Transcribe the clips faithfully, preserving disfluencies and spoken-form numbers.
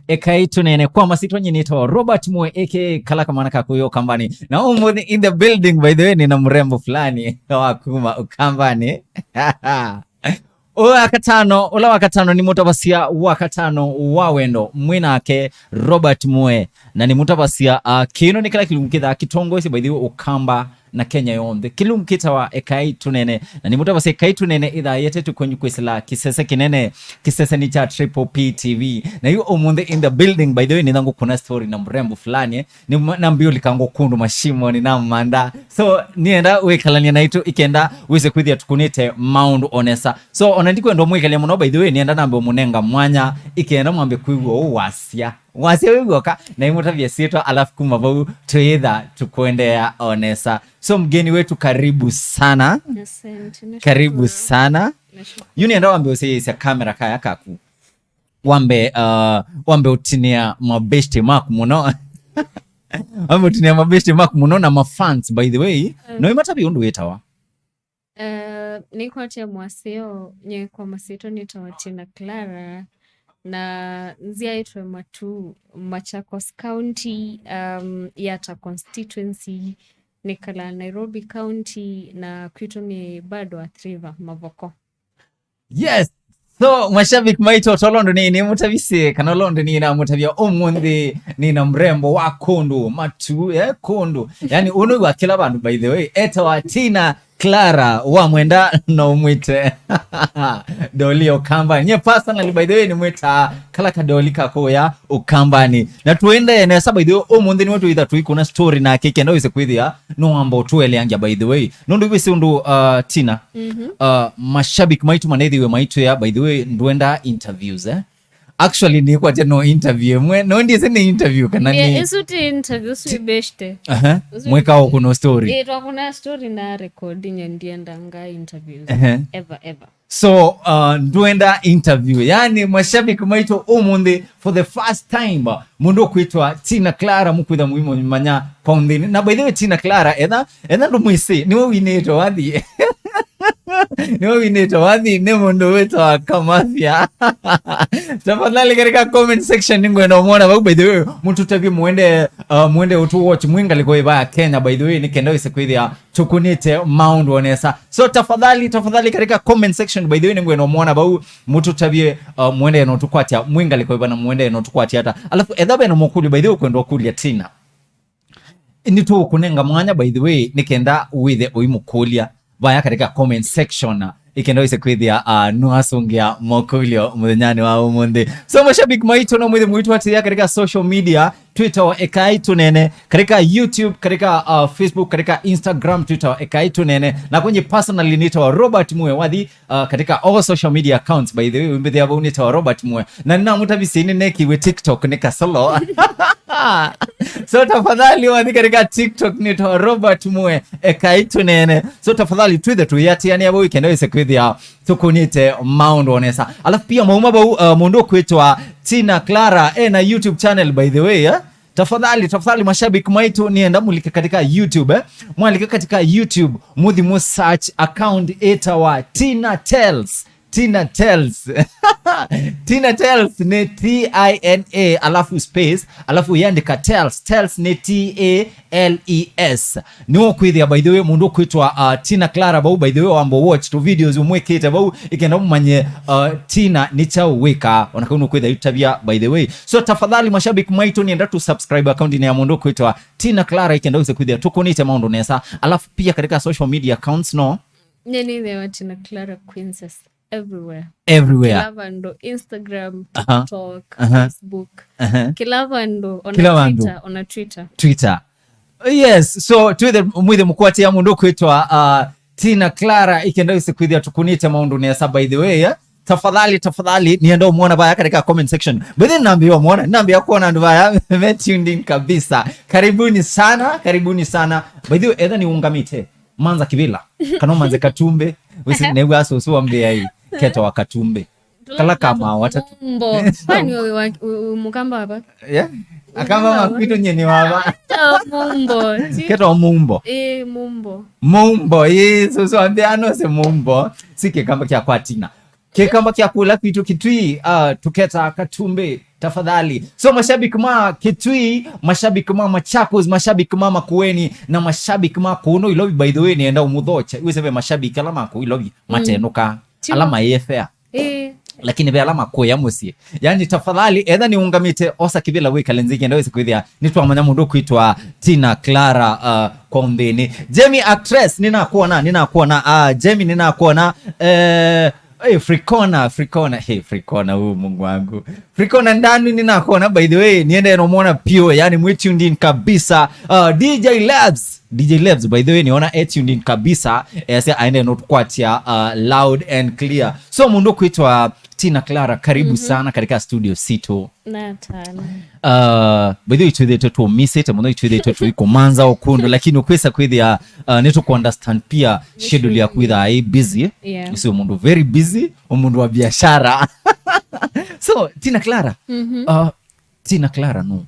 Ekai tũneene. Kwa masyĩtwa nyie nĩtawa Robert Mue, A K A Kala Kamwana ka Kũya Ũkambani. Na ũmũnthĩ in the building, by the way, nĩna mrembo fulani wa kuma Ũkambani. Ũla wa katano, ũla wa katano nĩ mũtavasya wa katano wa wendo mwĩ nake Robert Mue. Na nĩ mũtavasya, uh, kĩno nĩ kĩla kĩlungu kĩthaa kĩtongoesye, by the way, Ũkamba na Kenya yonthe. Kĩlungu kĩtawa Ekai Tũneene, na nĩ mũtavasya Ekai Tũneene ĩthaa yetetwe kwenyu kwĩsĩla kĩsese kĩnene, kĩseseni kya Triple P T V. Na yu ũmũnthĩ in the building, by the way, nĩtha ngũkũna story na mrembo fulani, eh. Nĩ ma- nambĩũlika ngũkũndũ mashimoni na manda. So, nĩenda wĩkalania naitũ ikenda wĩse kwĩthĩa tũkũnĩte maũndũ onesa. So, ona ndikwenda ũmwĩkalya mũno, by the way, nĩenda nambe ũmũnenga mwanya ikenda mwambe kwĩw'a ũũ wasya. Wasya wĩ w'oka, na imũtavya syĩtwa, alafu kuma vau twĩtha tũkũendeea o nesa. So, mgeni wetu, karibu sana. Asante, nashukuru. Karibu sana. Nashukuru. Yu nĩenda wambe ũsyaĩĩsya kamera kaya kaku. Wambe, uh, wambe ũtinĩa mabeshte maku mũno. Wambe ũtinĩa mabeshte maku mũno na mafans, by the way. Mm. No imatavya ũndũ wĩtawa? Eh, nĩkwatya mwaseo, nye kwa masyĩtwa nĩtawa Tina Clara, na nzyaĩtwe Matuu, Machakos County, um, Yatta Constituency, nĩkalaa Nairobi County, na kwitũ nĩ bado Athi River, Mavoko. Yes! So, mashabiki maitũ, tolondũ nĩ, nĩmũtavisye, kana olondũ nĩ namũtavya ũmũnthĩ, nĩna mrembo wa kũndũ, Matuu, eh, kũndũ. Yani, ũnũ wa kĩla vandũ, by the way, etawa Tina Clara wa Mwenda no mwĩte Dolly Ũkambani. Nye personally, by the way, nĩmwĩtaa kala kadoli ka kũya Ũkambani. Na tũendee nesa, by the way, ũmũnthĩ nĩwe tũitha tũikũna story nake kenda wĩse kwĩthĩa no wamba ũtũeleangya, by the way. Nũndũ wĩsĩ ũndũ, uh, Tina, mhm, uh, mashabiki maitũ manethĩwe maitwĩa, by the way, ndwenda interviews, eh? Actually, nĩkwatya no interview ĩmwe. No ndĩsĩ nĩ interview kana nĩ ĩsu ti interview, ĩsu ti beshte. Aha. Ĩsu mwĩka ũkũna story. Ĩ, twakũna story na record, nye ndiendanga interviews. Ehe. Ever, ever. So, uh, ndwenda interview. Yani, mashabiki maitũ ũmũnthĩ, for the first time, uh, mũndũ ũkwĩtwa Tina Clara mũkwĩtha mũimũmanya kwa ũnthĩnĩ. Na by the way, Tina Clara, etha, etha ndũmwĩsĩ, nĩwe winĩte wathi. Nĩwe winĩte wathi, nĩ mũndũ wĩtawa Kamafia. Tafadhali katika comment section nĩngwenda ũmwona vau, by the way, mũtũtavye mũende, uh, mũende ũtũ watch mwĩ ngalĩko ĩva ya Kenya, by the way, nĩkenda wĩse kwĩthĩa tũkũnĩte maũndũ o nesa. So tafadhali, tafadhali katika comment section, by the way, nĩngwenda ũmwona vau, mũtũtavye, uh, mũendee no tũkwatya mwĩ ngalĩko ĩva na mũendee no tũkwatya ata. Alafu etha vena mũkũlyo, by the way, ũkwenda ũkũlya Tina, nĩtũkũnenga mwanya, by the way, nĩkenda wĩthe ũimũkũlya vaya katika comment section, ikenda wĩse kwĩthĩa, uh, nũasũngĩa mokũlyo mũthenyanĩ wa ũmũnthĩ. So, mashabiki maitũ, no mwĩthe mũitũatĩĩa katika social media, Twitter wa Ekai Tũneene, katika YouTube, katika, uh, Facebook, katika Instagram, Twitter wa Ekai Tũneene. Na kwenye personally nĩtawa Robert Mue, wathi, uh, katika all social media accounts, by the way, wĩmbĩthĩa vau nĩtawa Robert Mue. Na nĩnamũtavisye nĩnekiwe TikTok nĩ Kasolo. So tafadhali wathi katika TikTok nĩtawa Robert Mue, Ekai Tũneene. So tafadhali twĩthe tũiatĩanĩa vau ikenda wĩse kwĩthĩa tũkũnĩte maũndũ o nesa. Alafu pia mauma vau, uh, mũndũ ũkwĩtwa Tina Clara ena YouTube channel, by the way, eh? Tafadhali, tafadhali, mashabiki maitũ, nĩenda mũlike katika YouTube, eh? Mwalika katika YouTube, mũthi mũ search account ĩtawa Tina Tells. Tina Tells. Tina Tells nĩ T I N A, alafu space, alafu yandĩka Tells. Tells nĩ T A L E S. Nĩwe ũkwĩthĩa, by the way, mũndũ ũkwĩtwa, uh, Tina Clara vau, by the way, wambo watch to videos ũmwĩkĩte vau, ikenda mũmanye, uh, Tina nĩ kyaũ wĩkaa, ona kau nũkwĩthĩa itavya, by the way. So, tafadhali, mashabiki maitũ, nĩenda tũ subscribe account-inĩ ya mũndũ ũkwĩtwa Tina Clara, ikenda wĩse kwĩthĩa tũkũnĩte maũndũ nesa. Alafu pia katika social media accounts, no? Nye nĩthĩawa Tina Clara Princess everywhere. Everywhere. Kĩla vandũ, Instagram, aha, TikTok, aha, Facebook. Aha. Kĩla vandũ, ona kĩla vandũ. Twitter, ona Twitter. Twitter. Yes, so twĩthe mwĩthe mũkwatĩa mũndũ ũkwĩtwa, uh, Tina Clara, ikenda wĩse kwĩthĩa tũkũnĩte maũndũ nesa, by the way, eh? Tafadhali, tafadhali, nĩenda ũmwona vaya katika comment section. By the way, nambia ũmwona, nambia kuona andũ vaya, me tuned in kabisa. Karibuni sana, karibuni sana. By the way, etha nĩũngamĩte, manza kĩvĩla, kana manze katumbĩ, wĩsĩ nĩw'a sũsũ wambĩa ĩ, ketawa katumbĩ. Kala kama wata- Mumbo. Kwani wewe wa, u-, u-, Mukamba hapa? Yeah? Akamba makwito nyeni wava. Mumbo. Ketawa mumbo. Eh, mumbo. Mumbo, ĩ, sũsũ wambĩa no se mumbo. Si kĩkamba kya kwa Tina. Kĩkamba kya kũla kwitũ Kitui, uh, tũketa katumbĩ. Tafadhali. So, mashabiki ma Kitui, mashabiki ma Machakos, mashabiki ma Makueni, na mashabiki ma kũũ Ilovi, by the way, nĩenda ũmũthokya. Wĩsĩ ve mashabiki ala ma kũũ Ilovi matenũka, ala maĩe fare. Ĩĩ. Lakini ve ala makũya mũsyĩ. Yani, tafadhali, etha nĩũngamĩte, osa kĩvĩla wĩkale nzĩ, kenda wĩsĩ kwĩthĩa nĩtwamanya mũndũ kwĩtwa Tina Clara, uh, kwa ũnthĩnĩ. Jamie actress, ninakuona, ninakuona. Ah, Jamie, ninakuona. Eh, hey, Frikona, Frikona, hey, Frikona, huu Mungu wangu. Frikona Ndanu, ninakuona, by the way, niende nomwona pio, yani, mwe tuned in kabisa. Uh, D J Labs, D J Labs, by the way, niona e tuned in kabisa. Ese aende notũkwatya, uh, loud and clear. So, mũndũ kwĩtwa Tina Clara, karibu sana katika studio situ. Natana. Uh, by the way, itwĩthĩtwe tũmĩsĩte mũno, itwĩthĩtwe tũikũmanza ũkũndũ, lakini ũkwĩsa kwĩthĩa, uh, nĩtũkũunderstand pia schedule ya kwĩthaa ĩ busy. Yeah. Ũsĩ mũndũ very busy, mũndũ wa biashara. So, Tina Clara, uh, Tina Clara, no?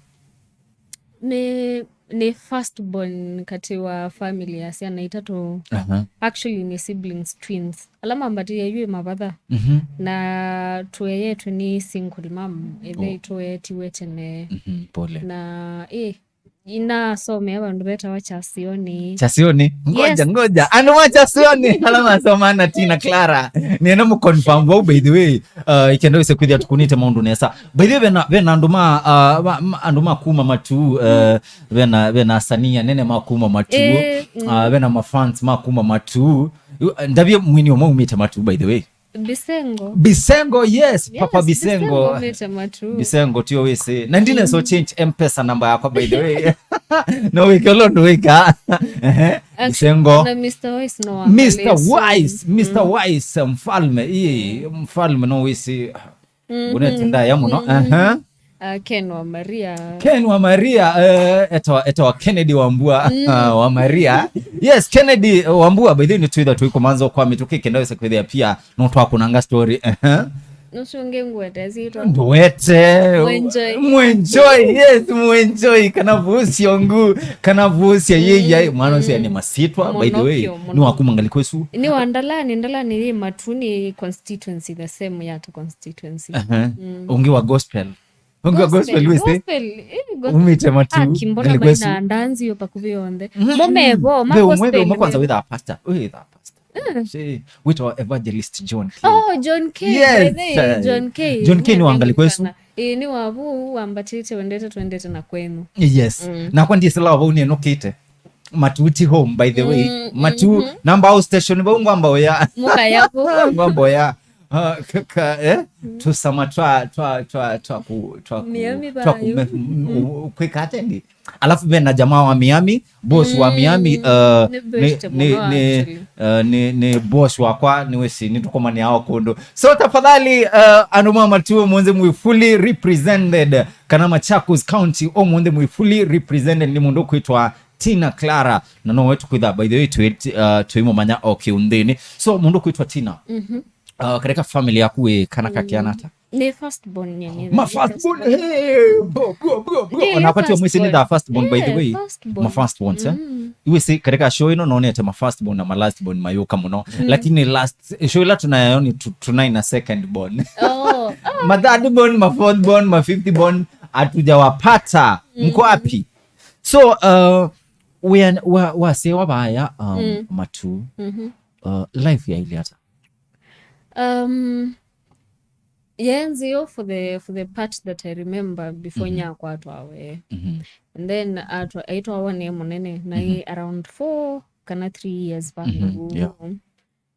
Nĩ, nĩ first born kati wa family ya syana itatũ. Aha. Actually, nĩ siblings twins. Ala mambatĩie yu ĩ mavatha. Mhm. Na tũeyetwe nĩ single mom, ĩthe ĩtũetiwe tene. Mhm, pole. Na, ĩ, inasomea vandũ vetawa Chasioni. Chasioni? Ngoja, yes, ngoja. Andũ ma Chasioni, ala masomaa na Tina Clara. Nĩenda mũ confirm vau, by the way. Uh, ikenda wĩse kwĩthĩa tũkũnĩte maũndũ nesa. By the way, vena, vena andũ ma, uh, ma, ma, andũ ma kuma Matuu, uh, vena, vena asanii anene ma kuma Matuu, eh, mm, uh, vena mafans ma kuma Matuu. Yu, ndavye mwini ũmwe umĩte Matuu, by the way. Bisengo. Bisengo, yes, yes, Papa Bisengo. Bisengo umĩte Matuu. Bisengo, tio wĩsĩ. Na ndine so change M-Pesa namba yakwa, by the way. No wĩke ũla ndwĩka. Ehe. Bisengo. Na Mister Wise no angalie. Mister Wise, Mister Wise, mfalme, ii, mfalme no wĩsĩ. Mhm. Ngũnete ndaya mũno. Mhm. Aha. Ah, Ken wa Maria. Ken wa Maria, eh, etawa, etawa Kennedy Wambua, ah, wa Maria. Yes, Kennedy Wambua, by the way, nĩtwĩtha tũikũmanza kwa mĩtũkĩ kenda wĩse kwĩthĩa pia no twakũnanga story. Aha. Nũsu ũngĩ ngwete syĩtwa. Ndwete. Mwenjoy. Mwenjoy, yes, Mwenjoy. Kana vũsyo ngu, kana vũsyo yĩya. Mwana ũsĩ nĩ masyĩtwa, by the way. Mũno vyũ, mũno. Nĩ wakuma ngalĩ kwesu. Nĩ wa Ndalani, Ndalani yĩ Matuu, nĩ constituency, the same Yatta constituency. Aha. Mm. Ũngĩ wa gospel. Ũngĩ wa gospel, gospel, wĩsĩ? Gospel, eh, gospel. Umĩte Matuu, ah, kimbona ngalĩ kwesu. Maina ndanzi yo pakuvĩ yonthe. Mhm. Mo mevo, ma ve umwe, gospel ve umwe kwanza mevo. Wĩthaa pastor. Wĩthaa pastor. Eh. She, wĩtawa Evangelist John K. Oh, John K. Yes. By the way, John K. John K nĩ wa ngalĩ kwesu. Eh, nĩ wa vu, wambatĩte, wendete, twendete na kwenu. Yes. Mm. Nakwa ndiesela wa vau nĩnũkĩte. Matuu ti home, by the way. Mm, Matuu, mhm. Namba au station vau ngwamba ũya. Mũkaya vu. Ngwamba ũya. Ah, ka, ka, eh? Tusama twa, twa, twa, twa ku, twa ku, Miami twa ku, vayu. Me, mm, u-, kwĩka atendi. Alafu vena jamaa wa Miami, boss wa Miami, uh, nĩ, nĩ, nĩ, uh, nĩ, nĩ boss wakwa, nĩ wĩsĩ, nĩtũkomanĩaa o kũndũ. So, tafadhali, uh, andũ ma Matuu, ũmũnthĩ mwĩ fully represented, kana Machakos County, ũmũnthĩ mwĩ fully represented nĩ mũndũ kwĩtwa Tina Clara, na no wetu kwĩtha, by the way, twi-, uh, twĩmũmanya o kĩũnthĩnĩ. So, mũndũ kwĩtwa Tina, uh, katika family yaku wĩ kana ka kĩana ata? Nĩ first born nyie, nĩ ma first born, hey, bo, bo, bo, bo. Ndiye first born. Ona wakati wa mwisi nĩ the first born, by the way. Eh, first born. Ma first borns, eh? Mm. Iwe si katika show ino nonete ma first born na ma last born mayũka mũno. Mm. Lakini last, show ila tunayo ni tu-, tunaina second born. Oh, oh. Ma third born, ma fourth born, ma fifth born, hatujawapata. Mm. Mko wapi? So, uh, we are, wa, wa, se wa baya, um, Matuu. Mm-hmm. Uh, life ya ili hata. Um, yeah, nzio for the, for the part that I remember before nyakwatwawe. Mm-hmm. And then atwa-, aitwawa nĩ mũnene, na ĩ around four kana three years back. Mm-hmm. Yeah.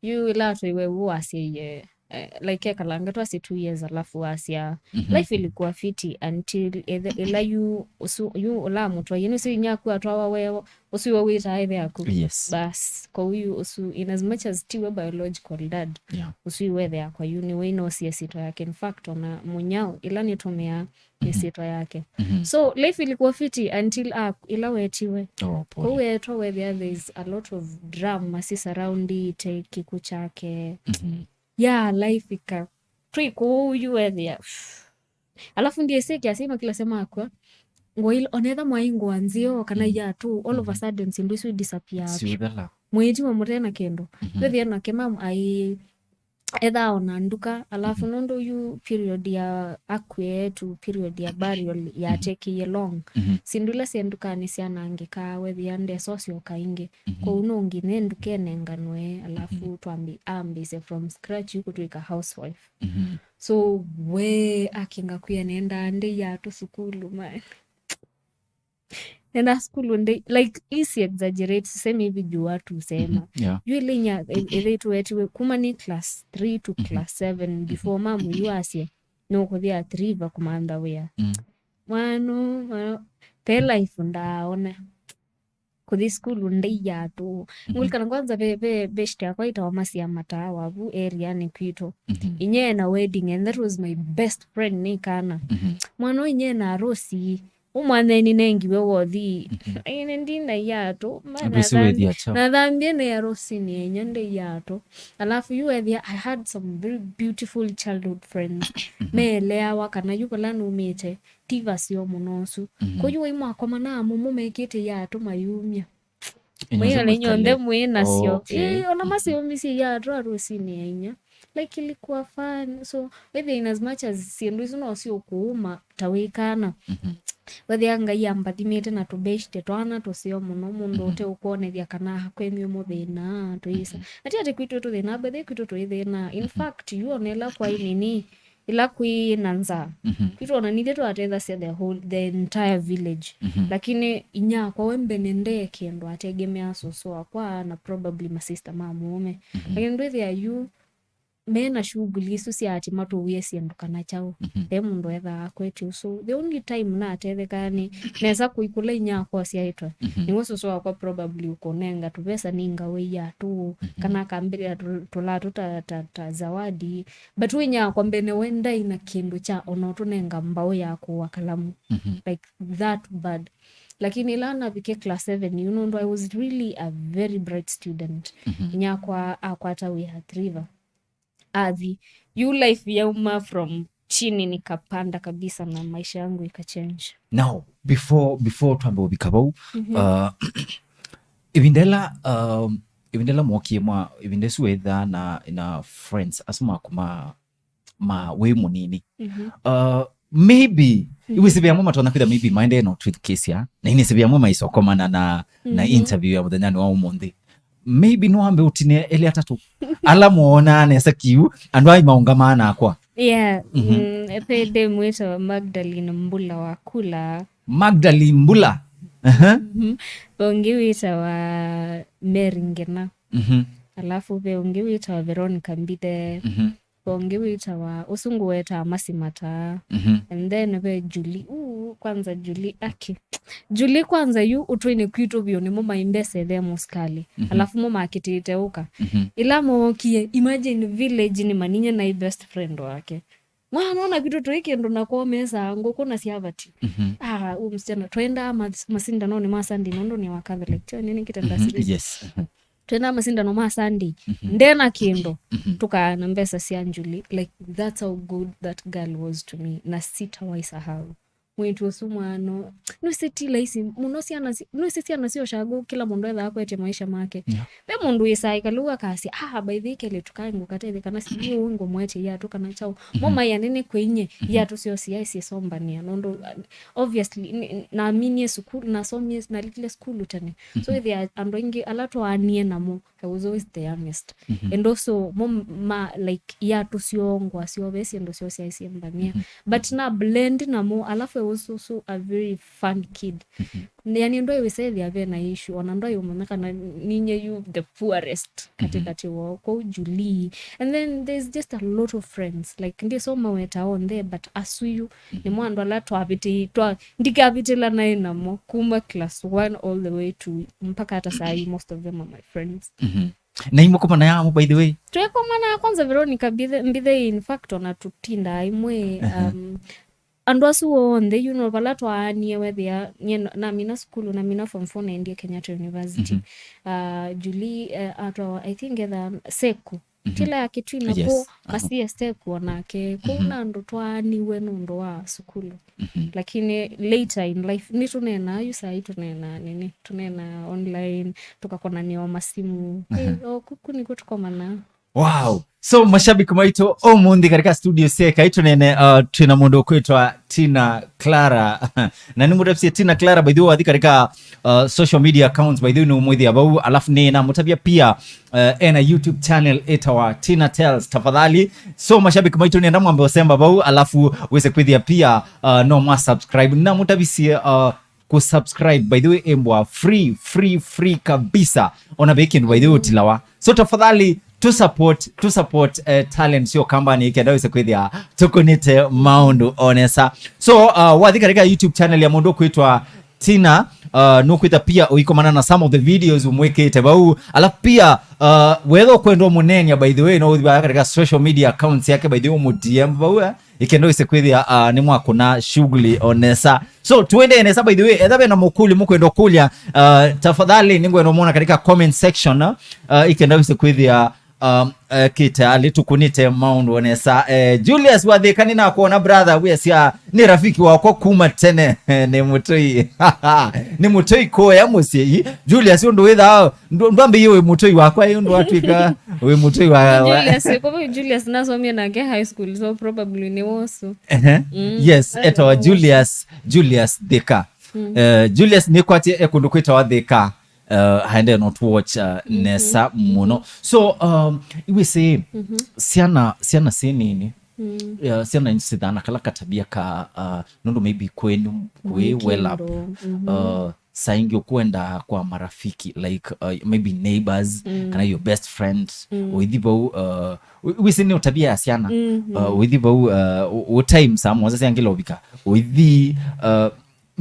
Yu ĩla atwaiwe vu wasyaie, eh, like, ekalanga twasye two years alafu wasya. Mhm. Life ilikuwa fiti until ĩla yu ũsu, yu ũla mũtwaie, nĩsĩ nyaku atwawa wewo, ũsu iwe wĩtaa ĩthe yaku. Yes. Bas, kwoou yu ũsu, in as much as tiwe biological dad, yeah, ũsu iwe ĩthe yakwa yu nĩwe inosie syĩtwa yake. In fact, ona mũnyao, ĩla nĩtũmĩaa, nĩ syĩtwa yake. Mhm. So, life ilikuwa fiti until, ah, ila wetiwe. Oh, pole. Kwoou wetwa wethĩa there is a lot of drama si surroundite kĩkw'ũ kyake. Mhm. Yeah, life ika-, twĩ kũu yu wethĩa. Alafu ndiĩsĩ kĩasya makila sema akwa. Ngwa ila, onetha mwaingwa nzio kana yatu, all of a sudden syĩndũ isu disappear. Siuthela. Mwĩtiwa mũtena kĩndũ. Mhm. Wethĩa nake mam ai ethaa ona nduka, alafu nũndũ yu period ya akw'e to period ya burial yatekeie long. Syĩndũ ila syĩ ndukanĩ syanangĩkaa, wethĩa ndesa ũsyoka ĩngĩ. Kwoou no nginya nduka ĩnenganwe, alafu twambi-, ambĩĩsye from scratch yu kũtw'ĩka housewife. So we akinga kwia nendaa ndĩ iatũ sukulu, man. Nenda sukulu ndi, like, isi exaggerate, sisemi hivi juu watu husema. Yeah. Yu ile inya, e-, ĩthĩtwe etiwe kuma nĩ class three to class seven, before mamu yu asye, "Nũkũthi Athi River kũmantha wĩa." Mwano, mwano, pe life ndaaona. Kũthi sukulu ndi iatũ. Ngũlikana kwanza ve, ve, beshte yakwa ĩtawa Masia Mataa wavu area-nĩ kwitũ. Inyie na wedding, and that was my best friend nĩ kana. Mwano inyie na arosi. Ũmwanyeni nengiwe wothi. Ĩnĩ ndina iatũ. Ma-, Andũ si nathambi-, wĩthia chao. Nathambie nĩ arosinĩ inya ndi iatũ. Alafu yu wethia, I had some very beautiful childhood friends. Meeleawa kana yu vala numĩte ti vaseo mũno ũsu. Kwoou wai mwakomana na mũmũ mekĩte iatũ mayumya. Inyuĩ mwĩona nyonthe mwĩ nasyo. Okay. Ĩĩ, ona maseumisye iatũ arosinĩ ya inya. Like, ilikuwa fun. So, whether in as much as syĩndũ isu no siũkũũma ta wĩ kana. Wethĩa Ngai ambathimĩte na tũbeshte twana tũseo mũno, mũndũ ũteũkwonethya kana kwenyu mũthĩna, twĩsa. Na ti atĩ kwitũ tũthĩna, but kwitũ twĩthĩna. In fact, yu ona ĩla kwaĩ nini, ĩla kwĩ na nzaa. Kwitũ ona nithe twatethasya the whole, the entire village. Lakini inyakwa we mbene ndee kĩndũ ategemea sũsũ wakwa na probably masista ma mũũme. Lakini ndwĩthĩa yu me na shughuli isu sya ati matũwie syĩndũ kana kyaũ. Ve mũndũ ethaa akwete ũsu. The only time natethekaa nĩ nesa kũikũla inyakwa ũsyaĩtwe. Nĩwe sũsũ wakwa probably ũkũnenga tũvesa nĩ ngaũ iatũ, kana akambĩlĩa tũ-, tũlatũ ta, ta, ta zawadi. But we inyakwa mbene we ndaĩ na kĩndũ kya ona ũtũnenga mbaũ ya kũua kalamu. Like that bad. Lakini ĩla navike class seven, you know, I was really a very bright student. Inyakwa akwata wĩa Athi River. Athi, yu life yauma from chini nikapanda kabisa na maisha yangu ikachange. Now, before, before twambe ũvika vau, uh, ĩvinda ĩla, um, ĩvinda ĩla mwokie mwa, ĩvinda ĩsu wethaa na, na friends asu maku ma, ma wĩ mũnini. Uh, maybe, iwĩsĩ ve amwe matonya kwĩtha maybe maendee no twĩthukĩsya, na inĩsĩ ve amwe maisokomana na, na interview ya mũthenyanĩ wa ũmũnthĩ. Maybe no wambe ũtine elĩ atatũ. Ala moonaa nesa kiu, andũ ai maũngamaa nakwa. Yeah, mm, epede mwĩtawa Magdalene Mbula wa Kula. Magdalene Mbula. Aha. Ve ũngĩ wĩtawa Mary Ngena. Alafu ve ũngĩ wĩtawa Veronica Mbithe. Ve ũngĩ wĩtawa, ũsu ngũwetaa Masi Mataa. And then ve Julie. Uu, kwanza Julie, aki. Julie kwanza yu ũtũinĩ kwitũ vyũ nĩmo maimbesethea mũsikalĩ. Alafu mo makĩtĩte ũka. Ĩla mookie, imagine village nĩ maninye naĩ best friend wake. Mwana ona kwitũ tũĩ kĩndũ na kwoo mesaa ngũkũ na syavati. Ah, uu msichana, twendaa mas-, masindanonĩ ma Sunday nũndũ nĩ wa Catholic. Tyo nĩ nĩkĩtenda serious. Yes. Twenda masindano ma Sunday. Ndena kĩndũ. Tũkaana mbesa sya Julie. Like, that's how good that girl was to me. Na sitawaisahau. Mwĩĩtu ũsu mwano. Nũsĩ ti laisi. Mũno syana si-, nũsĩ syana sya ũshago kĩla mũndũ ethaa akwete maisha make. Yeah. Ve mũndũ wĩsaa ĩkalũ akasya, "Ah, by the way, kelĩ tũkaĩ ngũkatethya kana si ũũ ngũmwete iatũ kana kyaũ." Mo mai anene kwĩ inye, iatũ syoo siaĩ syĩsombanĩa. Nũndũ, uh, obviously, n-, n-, naminie sukulu, nasomie, nalikile sukulu tene. So, ĩthĩa andũ aingĩ ala twaanie namo, I was always the youngest. And also, mo ma, like, iatũ syoo, ngũa syoo, ve syĩndũ syoo syaĩ syĩmbangĩa. But na blend namo, alafu I was also a very fun kid. Yani, ndwaĩ wĩsethĩa ve na issue, ona ndwaĩ ũmanya kana ninye yu the poorest katikati woo. Kwoou Julie. And then there's just a lot of friends. Like, ndĩsoma weta onthe, but asu yu, nĩmo andũ ala twavĩtĩ-, twa-, ndikavĩtĩla naĩ namo kuma class one all the way to mpaka hata saa hii, most of them are my friends. Na imũkomana yamo, by the way? Twekomana kwanza Veronica Mbithe, Mbithe, in fact, ona tũtindaa imwe, um, andũ asu onthe, you know, vala twaanie wethĩa, nyie no-, namina sukulu, namina form four, naendie Kenyatta University. Uh, Julie, uh, atwawa, I think, etha Seku. Kĩla ya Kitui na kũ, Masie Seku onake. Kũu na andũ twaaniwe nũndũ wa sukulu. Lakini later in life, nĩtũneenaa, yu saa hii tũneenaa nini, tũneenaa online, tũkakonanĩa o masimu. Eh, o kuku nĩkw'o tũkomanaa. Wow. So, mashabiki maitũ, ũmũnthĩ katika studio syeka itũ nene, uh, twĩna mũndũ ũkwĩtwa Tina Clara. Na nĩmũtavisye Tina Clara, by the way, wathi katika, uh, social media accounts, by the way, nĩũmwĩthĩa vau, alafu nĩnamũtavya pia, uh, ena YouTube channel ĩtawa Tina Tells, tafadhali. So, mashabiki maitũ, nĩenda mwambe ũsemba vau, alafu wĩse kwĩthĩa pia, uh, no mwa subscribe. Nĩnamũtavisye, uh, kusubscribe, by the way, ĩmbwa free, free, free kabisa. Ona ve kĩndũ, by the way, ũtilawa. So tafadhali, tu support, tu support, eh, talent syo kambani kenda wĩse kwĩthĩa tũkũnĩte maũndũ o nesa. So, uh, wathi katika YouTube channel ya mũndũ kwĩtwa Tina, uh, nũkwĩta pia ũikomana na some of the videos ũmwĩkĩte vau. Alafu pia, uh, wetha ũkwenda ũmũneenea, by the way, no ũthi katika social media accounts yake, by the way, ũmũ D M vau, eh? Ikenda wĩse kwĩthĩa, uh, nĩ mwakũna shughuli o nesa. So, tuende nesa, by the way, etha vena mũkũlyo mũkwenda kũlya, uh, tafadhali nĩngwenda ũmwona katika comment section, uh, ikenda wĩse kwĩthĩa, um, uh, kĩta alĩ tũkũnĩte maũndũ o nesa. Eh, Julius Wathĩka, nĩnakuona brother, wĩasya nĩ rafiki wakwa kuma tene. Nĩ mũtũi. Nĩ mũtũi kũya mũsyĩ. Ii, Julius, ũndũ wĩthaa, ndũ-, ndwambĩie wĩ mũtũi wakwa, ĩ ũndũ watwĩka wĩ mũtũi wa, wa Julius, kwa hivyo Julius nasomie nake high school, so probably nĩ wosu. Ehe. Mm. Yes, etawa Julius, Julius Thika. Mm. Eh, Julius nĩkwatye e kũndũ kwĩtawa Thika. Uh, haende not watch, uh, nesa mũno. So, um, iwĩsĩ, syana, syana si nini, uh, syana sithana kala katabia ka, uh, nũndũ maybe kwenyu kwĩ well up, uh, saa ingĩ ũkwenda kwa marafiki, like, uh, maybe neighbors, kana your best friend, ũithi vau, uh, wi-, wĩsĩ nĩ ũtabia ya syana, uh, ũithi vau, uh, ũ-, ũ time saa mũonza syangĩla ũvika, ũithi, uh,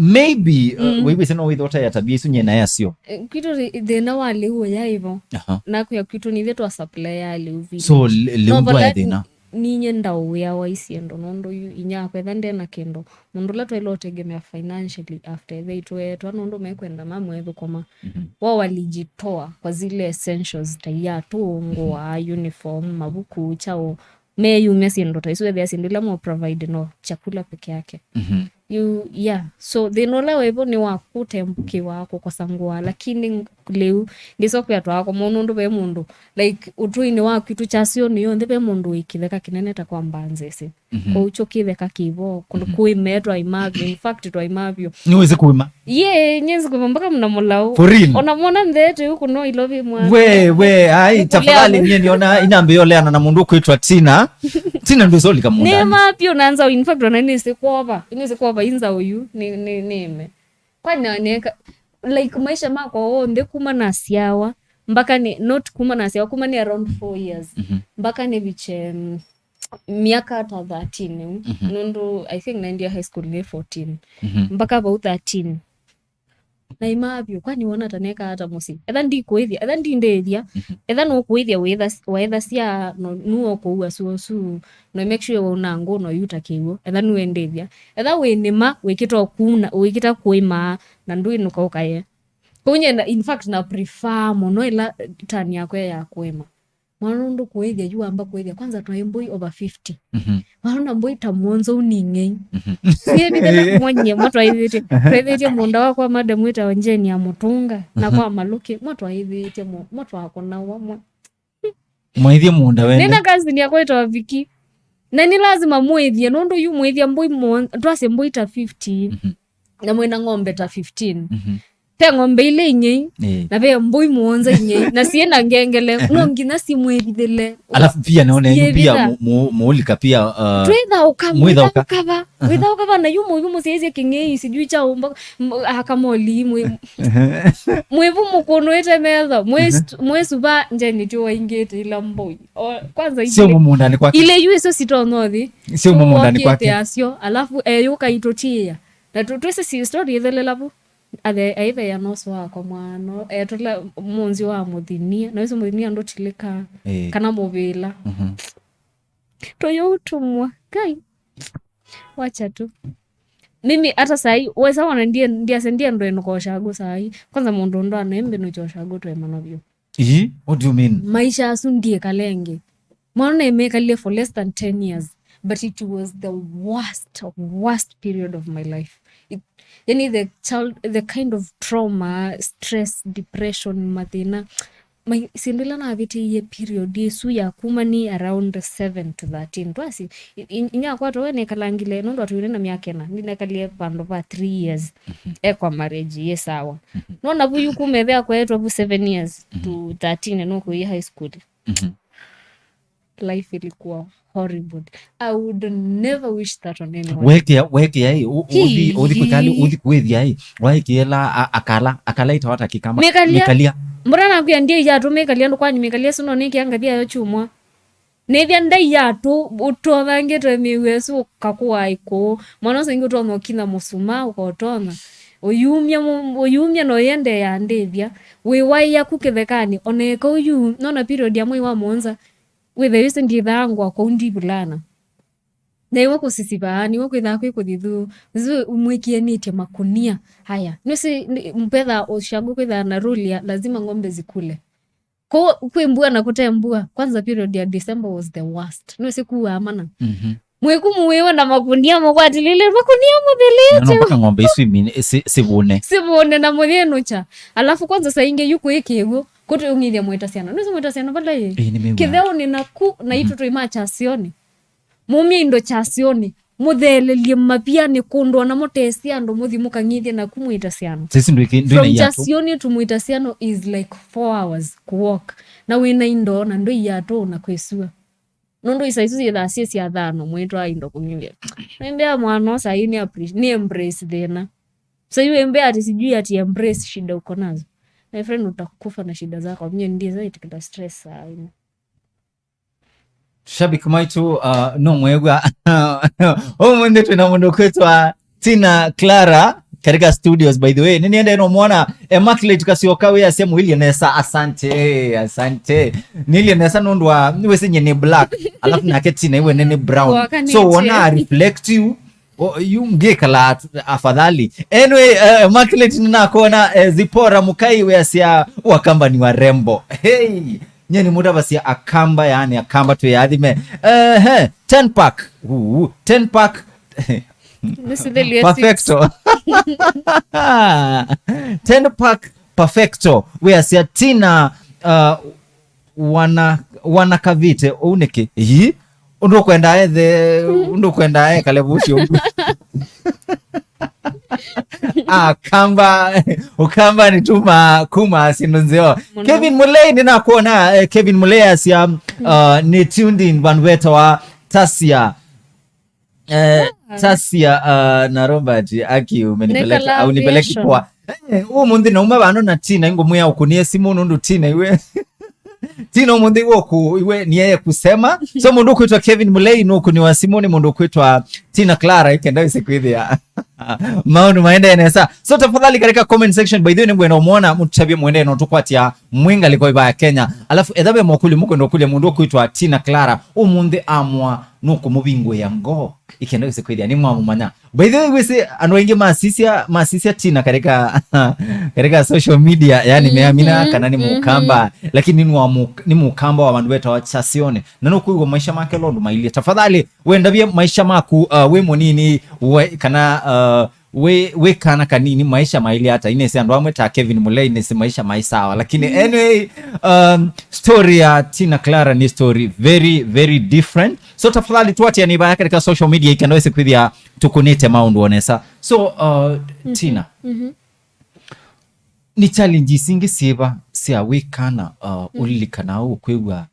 maybe, uh, wĩwĩsĩ no wĩthĩ ũtaya tabia isu nyie naye asyo. Eh, kwitũ thĩ-, thĩna wa lĩu ũya ĩvo. Aha. Na kwĩa kwitũ nithe twa supply ya lĩu village. So, lĩ-, lĩu ndwaya thĩna. Ninye ndaũwĩa wa isyendo, nũndũ yu inya akwa etha ndena kĩndũ. Mũndũ ũla twaĩle ũtegemea financially after etha itũetwa, nũndũ mekwenda mamwethũkũma. Mhm. Wao walijitoa kwa zile essentials ta iatũ, ngũa, uniform, mavuku, chao. Meyumya syĩndũ ta isu, ethĩa syĩndũ ila mo provide no chakula peke yake. Mhm. You, yeah. So, thĩna ũla wĩvo nĩ wa kũtembũkĩwa, kũkosa ngũa, lakini lĩu, ndĩsokea twakoma nũndũ ve mũndũ, like, ũtũinĩ wa kwitũ kyasionĩ yonthe, ve mũndũ wĩ kĩtheka kĩnene ta kwa mbanzĩsĩ. Mhm. Kwoou kyo kĩtheka kĩvo, kũndũ kũĩme twaima vyũ, in fact, twaima vyũ. Nĩwĩsĩ kũĩma? Ye, nyie nzĩ kũĩma mpaka mna mũlau. For real? Ona mwana nthete huku no ilovi mwana. We, we, ai, tafadhali, nyie niona inambĩĩa ũleana na mũndũ kwĩtwa Tina. Tina ndũsolika mũndũ. Nĩma pio nanza, in fact, ona nĩsĩ kwova. Nĩsĩ kwova inza ũyu, nĩ, nĩ, nĩme. Kwani neka, like, maisha makwa onthe kuma nasyawa, mpaka nĩ, not kuma nasyawa, kuma nĩ around four years. Mhm. Mpaka nĩviche, mm, myaka ta thirteen, eh? Mhm. Nũndũ, I think naendie high school nĩ fourteen. Mhm. Mpaka vau thirteen. Naima vyũ, kwani wona ta neka ata mũsyĩ? Etha ndikũĩthya, etha ndindĩĩthya, mhm, etha nũkũĩthya wĩtha-, waĩthasya, no, nuo kũua suosu, no make sure wauna ngũ, no yuta kĩw'ũ, etha nũendĩĩthya. Etha wĩnĩma, wĩkĩta ũkuna, wĩkĩta kũĩma, na ndwĩnũka ũkaye. Kũu nye na, in fact, na prefer mũno ĩla turn yakwa ya kũĩma. Mwana nũndũ kũĩthya, yu wamba kũĩthya, kwanza twaĩ mbũi over fifty. Mhm. Mwana mbũi ta mũonza ũning'ei. Mhm. Sievithĩte mwenye, mwa twaĩthĩtye. Aha. Twaĩthĩtye mũũnda wakwa, madam wĩtawa Jane ya Mũtũnga, na, aha, kwa Malũkĩ, mwa twaĩthĩtye mũ-, mwa twakũnawa, mwa. Mwaĩthye mũũnda wene. Nĩna cousin yakwa wĩtawa Viki. Na nĩ lazima mũĩthye, nũndũ yu mũĩthya mbũi mũon-, twasye mbũi ta fifty. Mhm. Na mwĩna ng'ombe ta fifteen. Mhm. Ve ng'ombe ilĩ ing'ei, ĩĩ, na ve mbũi mũonza ing'ei, na syĩ na ngengele, no nginya simwĩvithĩle. Alafu pia none pia mu-, mu-, muulika pia, uh, twĩthaũka, mwĩthaũka. Mwĩthaũka va, aha, wĩthaũka va, na yu mũyu mũsyaisye kĩng'ei, sijui cha ũmba, m-, akamoli, mwĩ-, mwĩvu mũkũnũĩte metho, mwĩ-, aha, st-, mwĩsuva njeni tyo waingĩte ila mbũi. O, kwanza sio ile, mũmũndanĩ kwake. Ile yu icio sitonya ũthi. Sio mũmũndanĩ kwake. Wokĩte asyo, alafu eyũka itũtiĩa. Na tũ-, twĩsĩ si story ĩthelela vu. Athe, aithe ya noso wakwa mwano, etũla mũnzi wa mũthinia, na wĩsĩ mũthinia ndũtilĩka, ĩĩ, kana mũvĩla. Mhm. Tũyũutumwa, Ngai. Wacha tu. Mimi hata sahi, wesa wana ndie, ndiase ndie ndo enukosha agũ sahi. Kwanza mũndũ ndo anaembe nuchosha agũ twemana vyo. Ii, what do you mean? Maisha asu ndie kalenge. Mwana naemekalie for less than ten years, but it was the worst, worst period of my life. It, yani the child, the kind of trauma, stress, depression, mathĩna. Mai-, syĩndũ ila navĩtĩie period ĩsu ya kuma nĩ around seven to thirteen. Twasi, i-, i-, inyakwa towe nekalangile, nũndũ atũire na myaka ĩna, nĩnekalie vandũ va three years. Mhm. Ekwa marriage, ye sawa. Mhm. Nona vu yu kuma ethĩa kwaetwa vu seven years to Mhm. thirteen, nũkũie high school. Mhm. Life ilikuwa horrible. I would never wish that on anyone. Wekĩa, wekĩa ĩ, ũ-, ũthi, ũthi kwĩkali, Hii. ũthi kwĩthia ĩ, waĩkĩela a-, akala, akala ĩtawa takikama. Mĩkalia. Mĩkalia. Mbona nakwĩa ndiĩ yatũ mĩkalia, ndũ kwani mĩkalia sino nĩkĩa ngathi ayo chumwa. Nĩthĩa ndai yatũ, ũtothangĩte mĩu ĩsu ũkakũa ĩkũũ. Mwana ũsu ingĩ ũtonya ũkinya mũsuma, ũkotonya. Ũyumya mũ-, ũyumya no yende ya ndĩthya. Wĩwaĩa ku kĩthekanĩ, oneka ũyu, nona period ya mwei wa mũonza, wĩthĩa ĩsu ndithaangwa kũu ndivulana. Na iwe kũsisivaa, niwe kwĩthaa kwĩ kũthithu, nzu mwĩkĩanĩtye makunia. Haya, nĩsĩ, nĩ-, mpetha ũshangũ kwĩthaa na rule ya lazima ng'ombe zikule. Ko kwĩ mbua na kũte mbua, kwanza period ya December was the worst. Nĩsĩ kuaa mana. Mhm. Mwĩkumu wĩwe na makunia mũkwatilile, makunia Na no mũthilĩte. mpaka ng'ombe isu imine, si-, sivune. Sivune na mũthĩnũkya. Alafu kwanza saa ingĩ yu kwĩ kĩw'ũ, kũtũng'ithya mwĩta syana. Nĩsĩ mwĩta syana vala ĩ? Ĩĩ, nĩmĩw'aa. Kĩtheũnĩ naku, na Mhm. itũ twĩ makyasioni. Mumye indo kyasioni, mũthelelye mavianĩ kũndũ ona mũtesĩ andũ mũthi mũkang'ithye naku mwĩta syana. Sisi ndwĩki-, ndwĩna From iatũ. Kyasioni to mwĩta syana is like four hours walk. Na wĩna indo na ndwĩ iatũ na kwĩsua. Nũndũ isa isu syĩthaa syĩ sya thano mwĩtwaa indo kũng'ithya. Nĩmbĩa mwana ũsa yu nĩ appre-, nĩ embrace thĩna. Sa yu embea ati sijui ati embrace shida uko nazo. My friend, utakufa na shida zako. Mie ndiye zaidi kila stress saa ino. Shabiki maitũ, uh, no mwegwa. Ũmũnthĩ twĩna mũndũ kwĩtwa Tina Clara katika studios, by the way. Nĩniende no mwana Immaculate Kasioka wĩ asya mwĩlye nesa. Asante, asante. Nĩlye nesa nũndũ wa, wĩsĩ nye nĩ black. Alafu nake Tina iwe nĩ, nĩ brown. Wakanĩtie. So wona reflect you. O, yu ngĩkala at-, afadhali. Anyway, uh, Immaculate nĩnakona, uh, Zipora Mukai wĩ asya Wakamba ni warembo. Hey, nye nĩ mũtavasya Akamba, yani Akamba twĩ athime. Ehe, ten pack. Uu, ten pack. Nĩsithĩlye six. Perfecto. Ten pack perfecto. Wĩ asya Tina, uh, wana, wana kavite, ũu nĩkĩ? Ĩĩ, ũndũ ũkwenda ethe, ũndũ ũkwenda ekale vũsyo. Akamba, Ũkamba nĩ tuma kuma syĩndũ nzeo. Mũno. Kevin Mulei, nĩnakuona, eh, Kevin Mulei asya, uh, nĩ tuned in, vandu vetawa Tasia. Eh, Tasia, uh, na Robert, aki umenipeleka, au nipeleki poa. Eh, ũmũnthĩ nauma vano na Tina, ingũmwĩa ũkũnie simu nũndũ Tina iwe. Tina ũmũnthĩ iwe ũkũ, iwe ni yeye kusema. So mũndũ ũkwĩtwa Kevin Mulei nũkũniwa simu nĩ mũndũ ũkwĩtwa Tina Clara, ikenda wĩse kwĩthĩa maũndũ maendee nesa. So tafadhali katika comment section, by the way, nĩngwenda ũmwona mũtavye mwendee no tũkwatya mwĩ ngalĩko ĩva ya Kenya. Alafu etha ve mokũlyo mũkwenda ũkũlya mũndũ ũkwĩtwa Tina Clara, ũmũnthĩ amwa nũkũmũvingũĩa ngoo, ikenda wĩse kwĩthĩa nĩmwamũmanya. By the way, wĩsĩ andũ aingĩ masisya, masisya Tina katika, katika social media, yani, mhm, meamina kana nĩ Mũkamba, mhm, lakini nĩ wa Mũ-, nĩ Mũkamba wa vandu vetawa Kyasioni. Na nũkwĩw'a maisha make londũ mailyĩ. Tafadhali, wendavye maisha maku, uh, wĩ mũnini, we, kana, uh, wĩ, wĩ kana kanini, maisha mailyĩ ata? Inĩsĩ andũ amwe ta Kevin Mulei, inĩsĩ maisha mai sawa. Lakini, mhm, anyway, um, story ya Tina Clara nĩ story very, very different. So tafadhali tuatia nĩ vaya katika social media ikenda wĩse kwĩthĩa tũkũnĩte maũndũ o nesa. So, uh, mhm, Tina, mhm, nĩ challenges ingĩ syĩva sya wĩ kana, uh, mhm, ũlilikanaa ũkwĩw'a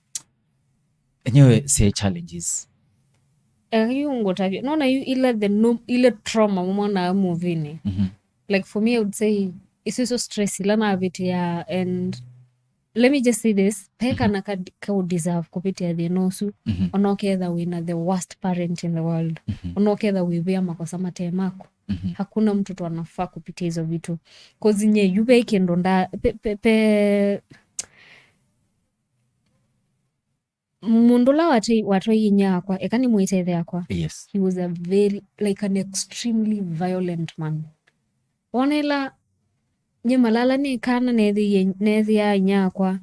enyewe sya challenges? Eh, yu ngũtavya. Nona yu ile the no-, ile trauma mwanaa movie-inĩ. Mhm. Like, for me, I would say, isu isu stress ila navĩtĩa, and let me just say this, pe, mhm, kana ka, ka u deserve kũvĩtĩa thĩna ũsu, mhm, ona ũketha wĩna the worst parent in the world, mhm, ona ũketha wĩvĩa makosa mate maku. Mhm. Hakuna mtoto anafaa kupitia hizo vitu. 'Cause nye yu ve kĩndũ nda, pe, pe, pe, mũndũ ũla watei-, watwaie inyia wakwa, eka nĩmwĩte ĩthe yakwa. Yes. He was a very, like, an extremely violent man. Wona ĩla nye malala nĩ kana neethĩie, neethĩaa inyia wakwa.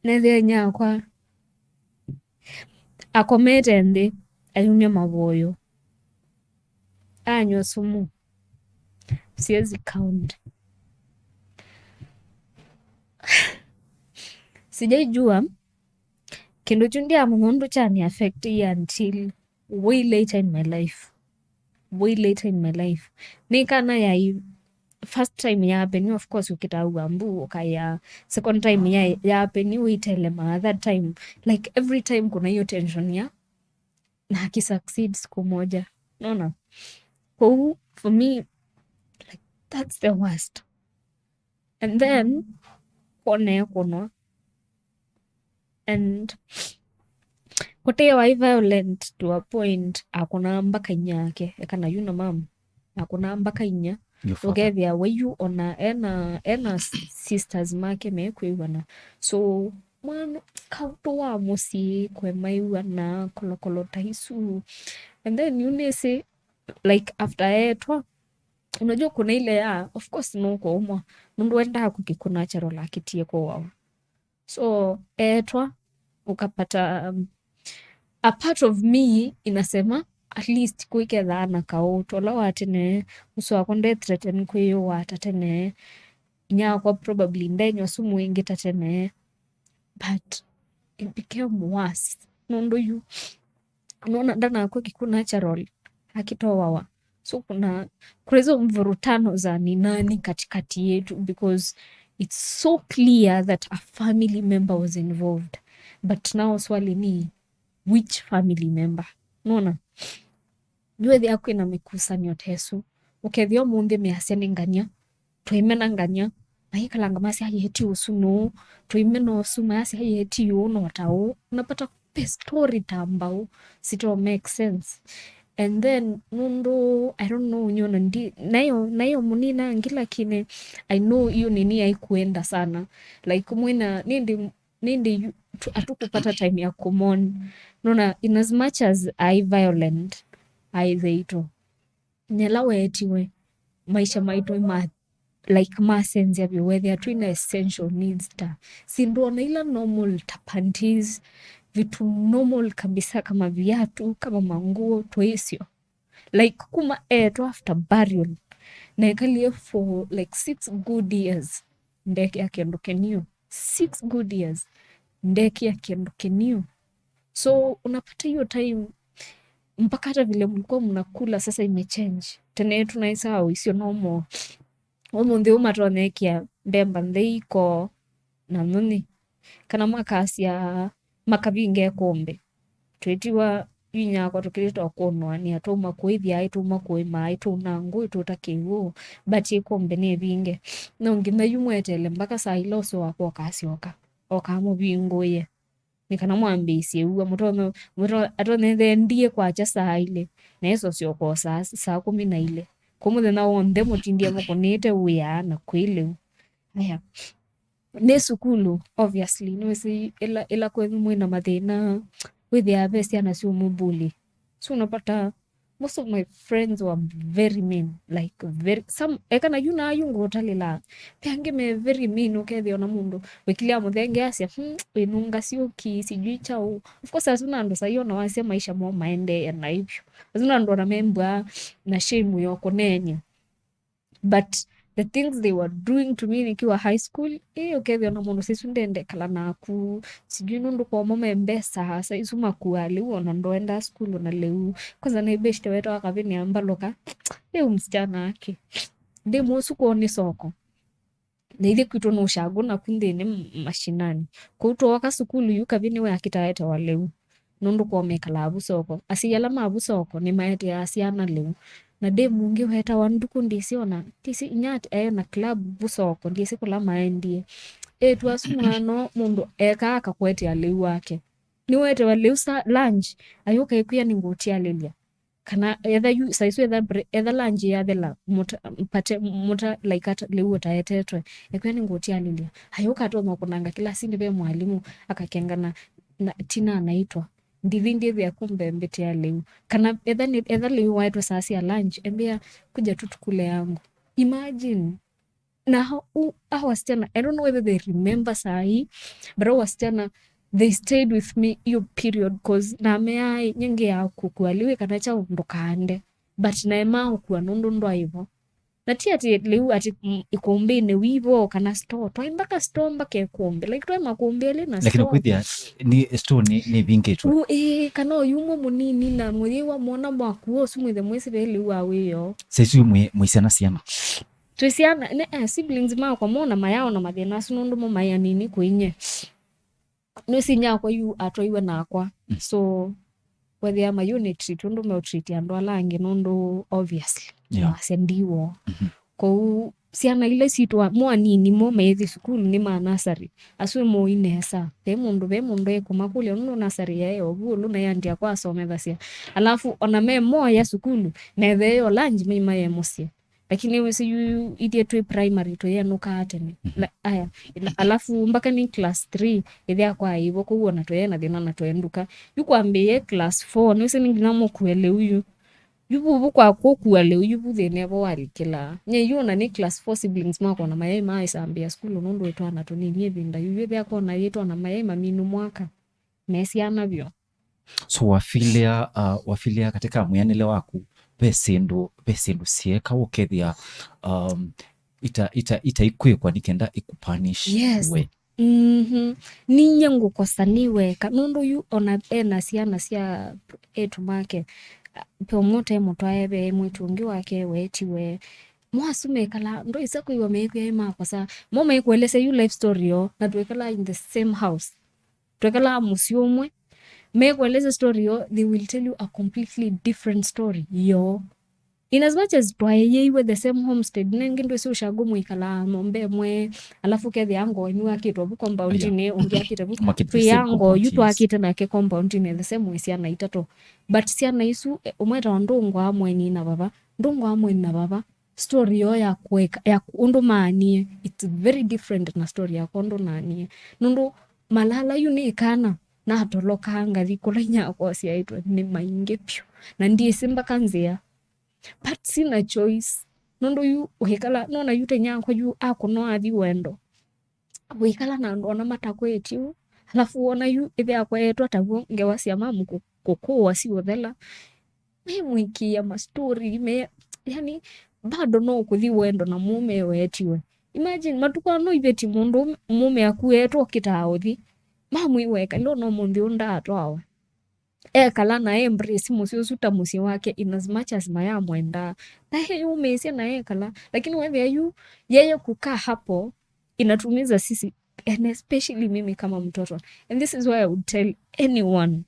Neethĩaa inyia wakwa akomete nthĩ, ayumya mavoyo. Anywa sumu. Siwezi count. Sijaijua, kĩndũ kyu ndiamanya ũndũ kyani affect until way later in my life. Way later in my life. Nĩ kana yai first time ya happen, of course, ũkĩtaua mbu, ũkaya second time ya, ya happen, ũitelema, third time, like, every time kuna hiyo tension ya, na aki succeed siku moja. Unaona? Kwoou, for me, like, that's the worst. And then, kwona ekũnwa. And kũtĩe wai violent to a point akũnaa mbaka inya yake, ekana yu na mom, akũnaa mbaka inya. Your father. Ũkethĩa we yu ona ena, ena sisters make mekwĩw'ana. So, mwana, kaũtũ wa mũsyĩ, kwemaiw'ana, kolokolo ta isu. And then yu nĩsĩ, like, after etwa, unajua kuna ile ya, of course, nũkũũmwa. Nũndũ endaa kũkĩkũna natural akĩtie kũwawa. So, etwa, ukapata, um, a part of me inasema, at least kwĩkethaa na kaũ, tola wa tene, ũsu wakwa nde threaten kwĩyũa ta tene, inya wakwa probably ndenywa sumu ĩngĩ ta tene, but it became worse. Nũndũ yu, unaona, ndanakwa kĩkw'ũ natural, akĩtoawa. So kuna, kuna hizo mvurutano za ni nani katikati yetu, because it's so clear that a family member was involved. But now swali ni, which family member? Unaona? Nĩwethĩa kwĩna mĩkusanĩo ta ĩsu. Ũkethĩa ũmũnthĩ measya nĩ ngany'a, tũimena ngany'a, mayĩkalanga masya, "Ai, eti ũsu nũũ?" Tũimena ũsu, mayasya, "Ai, eti ũũ no ta ũũ." Unapata pe story ta mbaũ, sito make sense. And then, nũndũ, I don't know, nyona ndi, nayo, nayo mũnina ngi, lakini I know hiyo nini haikuenda sana. Like, mwina, nindi, nindi yu-, tu-, hatukupata time ya kumon. Nona, in as much as I violent, I theito. Nyela weetiwe, maisha maitũ ma, like, masenzya vyũ, wethĩa twina essential needs ta syĩndũ ona ila normal ta panties, vitu normal kabisa kama viatu, kama manguo, tũisyo. Like, kuma etwa after burial, na ekalie for, like, six good years, ndekĩa kĩndũ kĩniũ. Six good years, ndekĩa kĩndũ kĩniũ. So, unapata hiyo time, mpaka hata vile mlikuwa mnakula sasa imechange. Tene tunaisaa ũisyo normal. Ũmũnthĩ ũũ matonekĩa mbemba nthei ikoo na nyũnyi. Kana makasya makavinge ĩkũmbĩ. Twĩtiwa yu inya wakwa tũkĩlĩtwa kũnũanĩa, twauma kũĩthya aĩ, twauma kũĩma aĩ, twauna ngũĩ, twũta kĩw'ũ, but ĩkũmbĩ nĩvinge. No nginya yu mweteele mpaka saa ila ũsĩ wakwa ũkasyoka. Oka mũvingũĩe. Nĩ kana mwambĩĩsye ũw'a, mũtonya, mũto-, atonye ethĩe ndiĩ kwakya saa ilĩ, na ĩsosya ũkoo saa, saa kũmi na ilĩ. Kwa mũthenya w'onthe mũtindie mũkũnĩte wĩa na kwĩ lĩu. Aya. Nĩ sukulu, obviously, nĩwĩsĩ ĩla, ĩla kwenyu mwĩna mathĩna, wĩthĩaa ve syana syũmũbully. So unapata most of my friends were very mean, like, very, some, ekana yu na yu ngũtalĩla, ve angĩ me very mean, ũkethĩa ona mũndũ wĩkilya mũthenge asya, "Hmm, wĩnunga syũki, sijui chao." Of course, asu na andũ sai ona wasya maisha moo maendee na hivyo. Asu na andũ ona membwa na shame yo kũneeny'a. But the things they were doing to me nikiwa high school, ĩ, ũkethĩa ona mũndũ saisu ndendekala naku, sijui nũndũ komo me mbesa, saisu makua lĩu ona ndoenda school ona lĩu. Kwanza nĩ beshte wetu akavini ambaluka, lĩu msichana ake. Ndĩ mũsu kwoo nĩ soko. Na ithe kwitũ nĩ ũshagũ naku nthĩnĩ m-, mashinani. Kũu twoka sukulu yu kavini we akitaetewa lĩu. Nũndũ kwoo mekalaa vu soko. Asyai ala ma vu soko nĩmaeteaa syana lĩu. Na demu ũngĩ wetawa Nduku ndĩsĩ ona, ndĩsĩ inya at-, aĩ na club vu soko, ndĩsĩ kũla maendie. Ĩtu asu mwana mũndũ ekaa akakũetea lĩu wake. Nĩwetewa lĩu sa lunch, ayũka ĩkwĩa nĩngũtialĩlya. Kana etha yu, saisu etha bre-, etha lunch yathela, mũta, mpate, mũta, like, ata, lĩu ũtaetetwe. Ekwĩa nĩngũtialĩlya. Ayũka atonya kũnanga kĩlasinĩ ve mwalimũ, akakengana na tina anaitwa. Ndithi ndĩthĩa kumbe mbĩtĩa lĩu. Kana etha nĩ, etha lĩu waetwe saa sya lunch, embĩa, "Kuja tu tukule yangu." Imagine. Na hau, hau wasichana, I don't know whether they remember saa hii, but hau wasichana, they stayed with me hiyo period, 'cause nameaa, "Nye ngiaa kũkua lĩu, kana chao ndũkaande." But naemaa ũkua nũndũ ndwaĩ vo. Na ti atĩ lĩu atĩ, mm, ĩkũmbĩnĩ wĩvo kana store. Twaĩ mpaka store mpaka ĩkũmbĩ. Like, twaĩ makũmbĩ elĩ na Lakini store. Kwĩthĩa nĩ store nĩ, nĩ ĩvingĩtwe. U-, ĩĩ, kana oyumwe mũnini na mũyĩwa mwona mwakuo ũsu mwĩthe mwĩsĩ ve lĩu wa wĩoo. Saisu mwĩ, mwĩ syana siana. Twĩ syana, ne, eh, siblings makwa mona mayaona mathĩna asu nũndũ mo maĩ anini kwĩnyie. Nĩsinyakwa yu atwaiwe nakwa. Mm. So, wethĩa ma unit tũndũ meũtreat andũ ala angĩ nũndũ obviously. Yeah. Wasya ndiwo. Mm-hmm. Kwoou syana ila sitwa mo anini mo maithi sukulu nĩ ma nasarĩ. Asu moi nesa. Ve mũndũ, ve mũndũ ekũmakũlya nũndũ nasarĩ yaĩ ovu ũlũ na yandi akwa asomethasya. Alafu ona me moya sukulu, methee yo lunch maima ye mũsyĩ. Lakini wĩsĩ yu ithyĩ twĩ primary tũyenũkaa tene. Mhm. La-, aya, ila-, alafu mpaka nĩ class three, ĩthĩa kwa ĩvo, kwoou ona tũyena thĩna na twenduka. Yu kwambĩĩe class four, nĩwĩsĩ nĩ nginya mũkue lĩu yu. Yu vuvu kwa kũkua lĩu, yu vu thĩna vo walikĩlaa. Nye yu ona nĩ class four, siblings makwa ona mayaĩ maisambĩa sukulu nũndũ ĩtwana tũnini ĩvinda yu. Yu ĩthĩa kona yĩtwana mayaĩ maminu mwaka. Me syana vyũ. So wafilĩa, uh, wafilĩa katika mwĩanĩle waku, ve syĩndũ, ve syĩndũ syĩeka ũkethĩa, um, ita, ita, itaikwĩkwa nĩ kenda ĩkũpunish Yes. we. Mhm. Ninyie ngũkosa nĩ weka nũndũ yu ona ena syana sya etu make, a, pe ũmwe ũte mũtwae ve mwĩtu ũngĩ wake weetiwe mwasu mekala ndũisa kwĩw'a mekwĩa makosa mo mekuelesya yu life story yo na twekala in the same house. Twekalaa mũsyĩ ũmwe, mekũelesya story yo, they will tell you a completely different story yoo. In as much as twaeyĩiwe the same homestead, nengĩ ndwĩsĩ ũshago mwĩkalaa nyũmba ĩmwe, alafu kethĩa ngoo ĩmwe yakĩtwe vu compoundinĩ, ũngĩ akĩte vu. Makĩte the twĩa same ngoo yu compound, yes. Twakĩte nake compoundinĩ the same way syana itatũ. But syana isu, eh, ũmwe etawa ndũngwa amweni na vava, ndũngwa amweni na vava, story yoo ya kũeka, ya kũ-, ũndũ maanie, it's very different na story yakwa ũndũ naanie. Nũndũ malala yu nĩ kana, natolokaa ngathi kũla inyakwa ũsyaĩtwe, nĩ maingĩ vyũ. Na ndyĩsĩ mbaka nzĩa. But sina choice. Nũndũ yu ũikala, nona yu ta inyakwa yu akũnwa athi wendo. Wĩkala na andũ ona matakwĩtye ũu, alafu wona yu ĩthe akwa etwa taw'o ngewa sya mamu kũ-, kũkũwa siũthela. Memwĩkĩĩa mastori, me, yani, bado no ũkũthi wendo na mũũme weetiwe. Imagine, matukũ aa no iveti mũndũ mũũme aku etwa ũkĩtaa ũthi. Mamwĩwa ekale ona ũmũnthĩ ũũ ndaatwawa. Ekala na embrace mũsyĩ ũsu ta mũsyĩ wake in as much as mayamwendaa. Na eyũmĩĩsya na ekala. Lakini wethĩa yu, yeye kukaa hapo, inatumiza sisi, and especially mimi kama mtoto. And this is why I would tell anyone,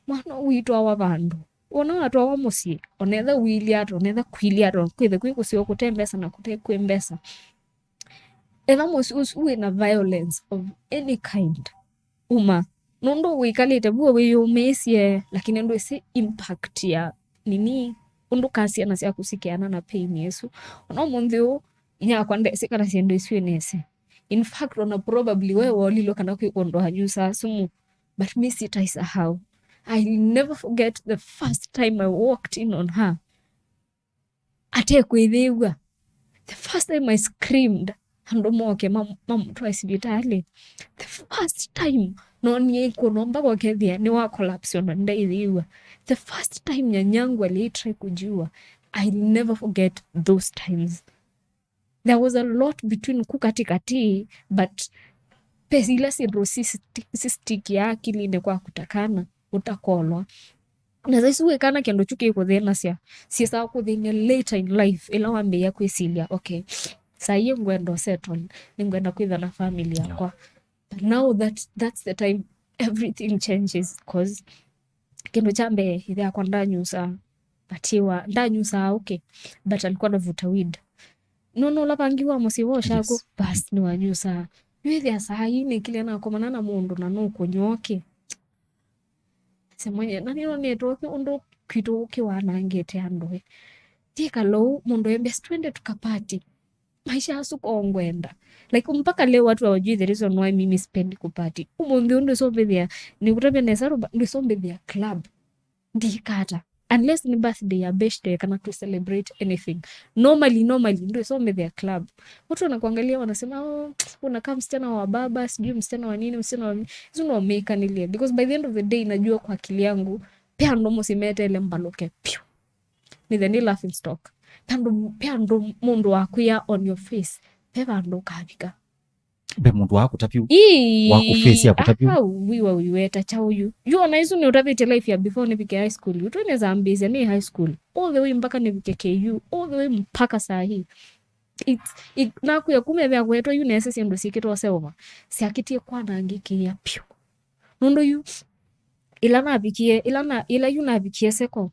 mwana ũitwawa vandũ. Wona watwawa mũsyĩ, onetha ũilyĩ ata, onetha kũilyĩ ata, kwĩthe kwĩ kũseo kũte mbesa na kũte kwĩ mbesa. Etha mũsyĩ ũsu wĩna violence of any kind, uma. Nũndũ wĩkalĩte vuo wĩyũmĩĩsye, lakini ndwĩsĩ impact ya nini, ũndũ ka syana syaku sikeana na pain ĩsu. Ona ũmũnthĩ ũũ, inyakwa ndesĩ kana syĩndũ isu ĩnĩsĩ. In fact, ona probably we wolilwe kana kwĩ kũndũ anyusaa sumu, but mi sitaisahau. I'll never forget the first time I walked in on her. Ate kwĩthĩĩw'a. The first time I screamed, andũ moke mam-, mamũtwae sivitalĩ. The first time noonie ĩkũno mpaka ũkethĩa nĩwa collapse ona ndaĩthĩĩw'a. The first time nyanyangu aliitry kujiua, I'll never forget those times. There was a lot between ku katikati, but pesi ila syĩndũ sisitikia akilinĩ kwa kutakana ũtakolwa. Na saisu wĩkana kĩndũ kyu kĩkũthĩnasya, syĩsaa kũthĩny'a later in life, ĩla wambĩĩa kwĩsilya, okay, saa ii ngwenda settle, nĩngwenda kwĩtha na family yakwa. But now that, that's the time everything changes, 'cause kĩndũ kya mbee, ĩthe akwa ndanyusaa, but ĩwa, ndanyusaa, okay, but alikuwa anavuta weed. Nũndũ ũla vangi wa mũsyĩ wa ũshaku, yes, bas, nĩwanyusaa. Yu ĩthĩa saa ii nĩkĩlya nakomana na mũndũ na nũkũnywa ũkĩ. Semwenye, na nĩnonetwe ũkĩ ũndũ kwitũ ũkĩ wanangĩte andũ, eh. Ti kalou, mũndũ embĩa, "Si twende tukapati." Maisha asu ko ngwenda. Like, mpaka leo watu hawajui the reason why mimi sipendi kupati. Ũmũnthĩ ũũ ndwĩsombĩthĩa, nĩkũtavya nesa, ndwĩsombĩthĩa club. Ndikata. Unless ni birthday ya beshte kana to celebrate anything. Normally, normally, ndwĩsombĩthĩa club. Watu wanakuangalia wanasema, "Oh, unakaa msichana wa baba, sijui msichana wa nini, msichana wa nini." Hizo ndo wameikanilia. Because by the end of the day, najua kwa akili yangu, pia ndo mũsyĩ meteele mbalũke. Piu. Nĩthe nĩ laughing stock. Pe andũ, pe andũ mũndũ wakwĩa on your face, pe vandũ ũkavika. Ve mũndũ wa kũtavya. Ii, wa kũface ya kũtavya. Au, wiwa wiweta kyaũ yu. Yu ona isu nĩ ũtavĩtye life ya before nĩvike high school. Yu twĩnĩzambĩĩsya nĩ high school. All the way mpaka nĩvike K U. All the way mpaka saa hii. It's, it, nakwĩa kuma ĩvĩa kũetwa yu nesa syĩndũ syĩkĩtwe ũseũva. Syakĩtie kwanangĩkĩa pyũ. Nũndũ yu, ĩla navikie, ĩla na, ĩla yu navikie seko,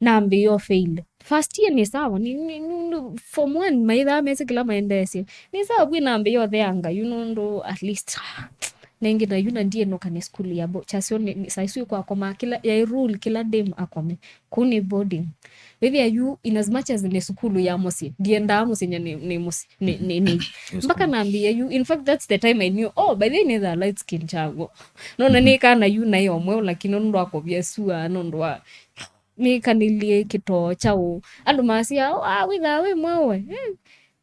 nambĩĩa ũfail. First year nĩ sawa, nĩ, nĩ, nĩ, nĩ, form one maithaa mesĩ kĩla maendeesye. Nĩ sawa vwĩ nambĩĩa ũtheanga yu nũndũ at least nengĩ na yu na ndienũka nĩ sukulu ya bo-, kyasyo nĩ, nĩ, saa isu ĩkwakomaa kĩla, ya rule kĩla dem akome. Kũu nĩ boarding. Wĩthĩa yu, in as much as nĩ sukulu ya mũsyĩ, ndiendaa mũsyĩ nya nĩ, nĩ mũsyĩ, nĩ, nĩ, nĩ. Mpaka nambĩĩa yu, in fact that's the time I knew, oh, by the way nĩthaa light skin kyaw'o. Nona nĩ kana yu naĩ omwe, lakini nũndũ wa kũvya sua, nũndũ wa nĩkanĩlye kĩtoo kyaũ. Andũ masia, oh, ah, wĩthaa wĩ mwewe.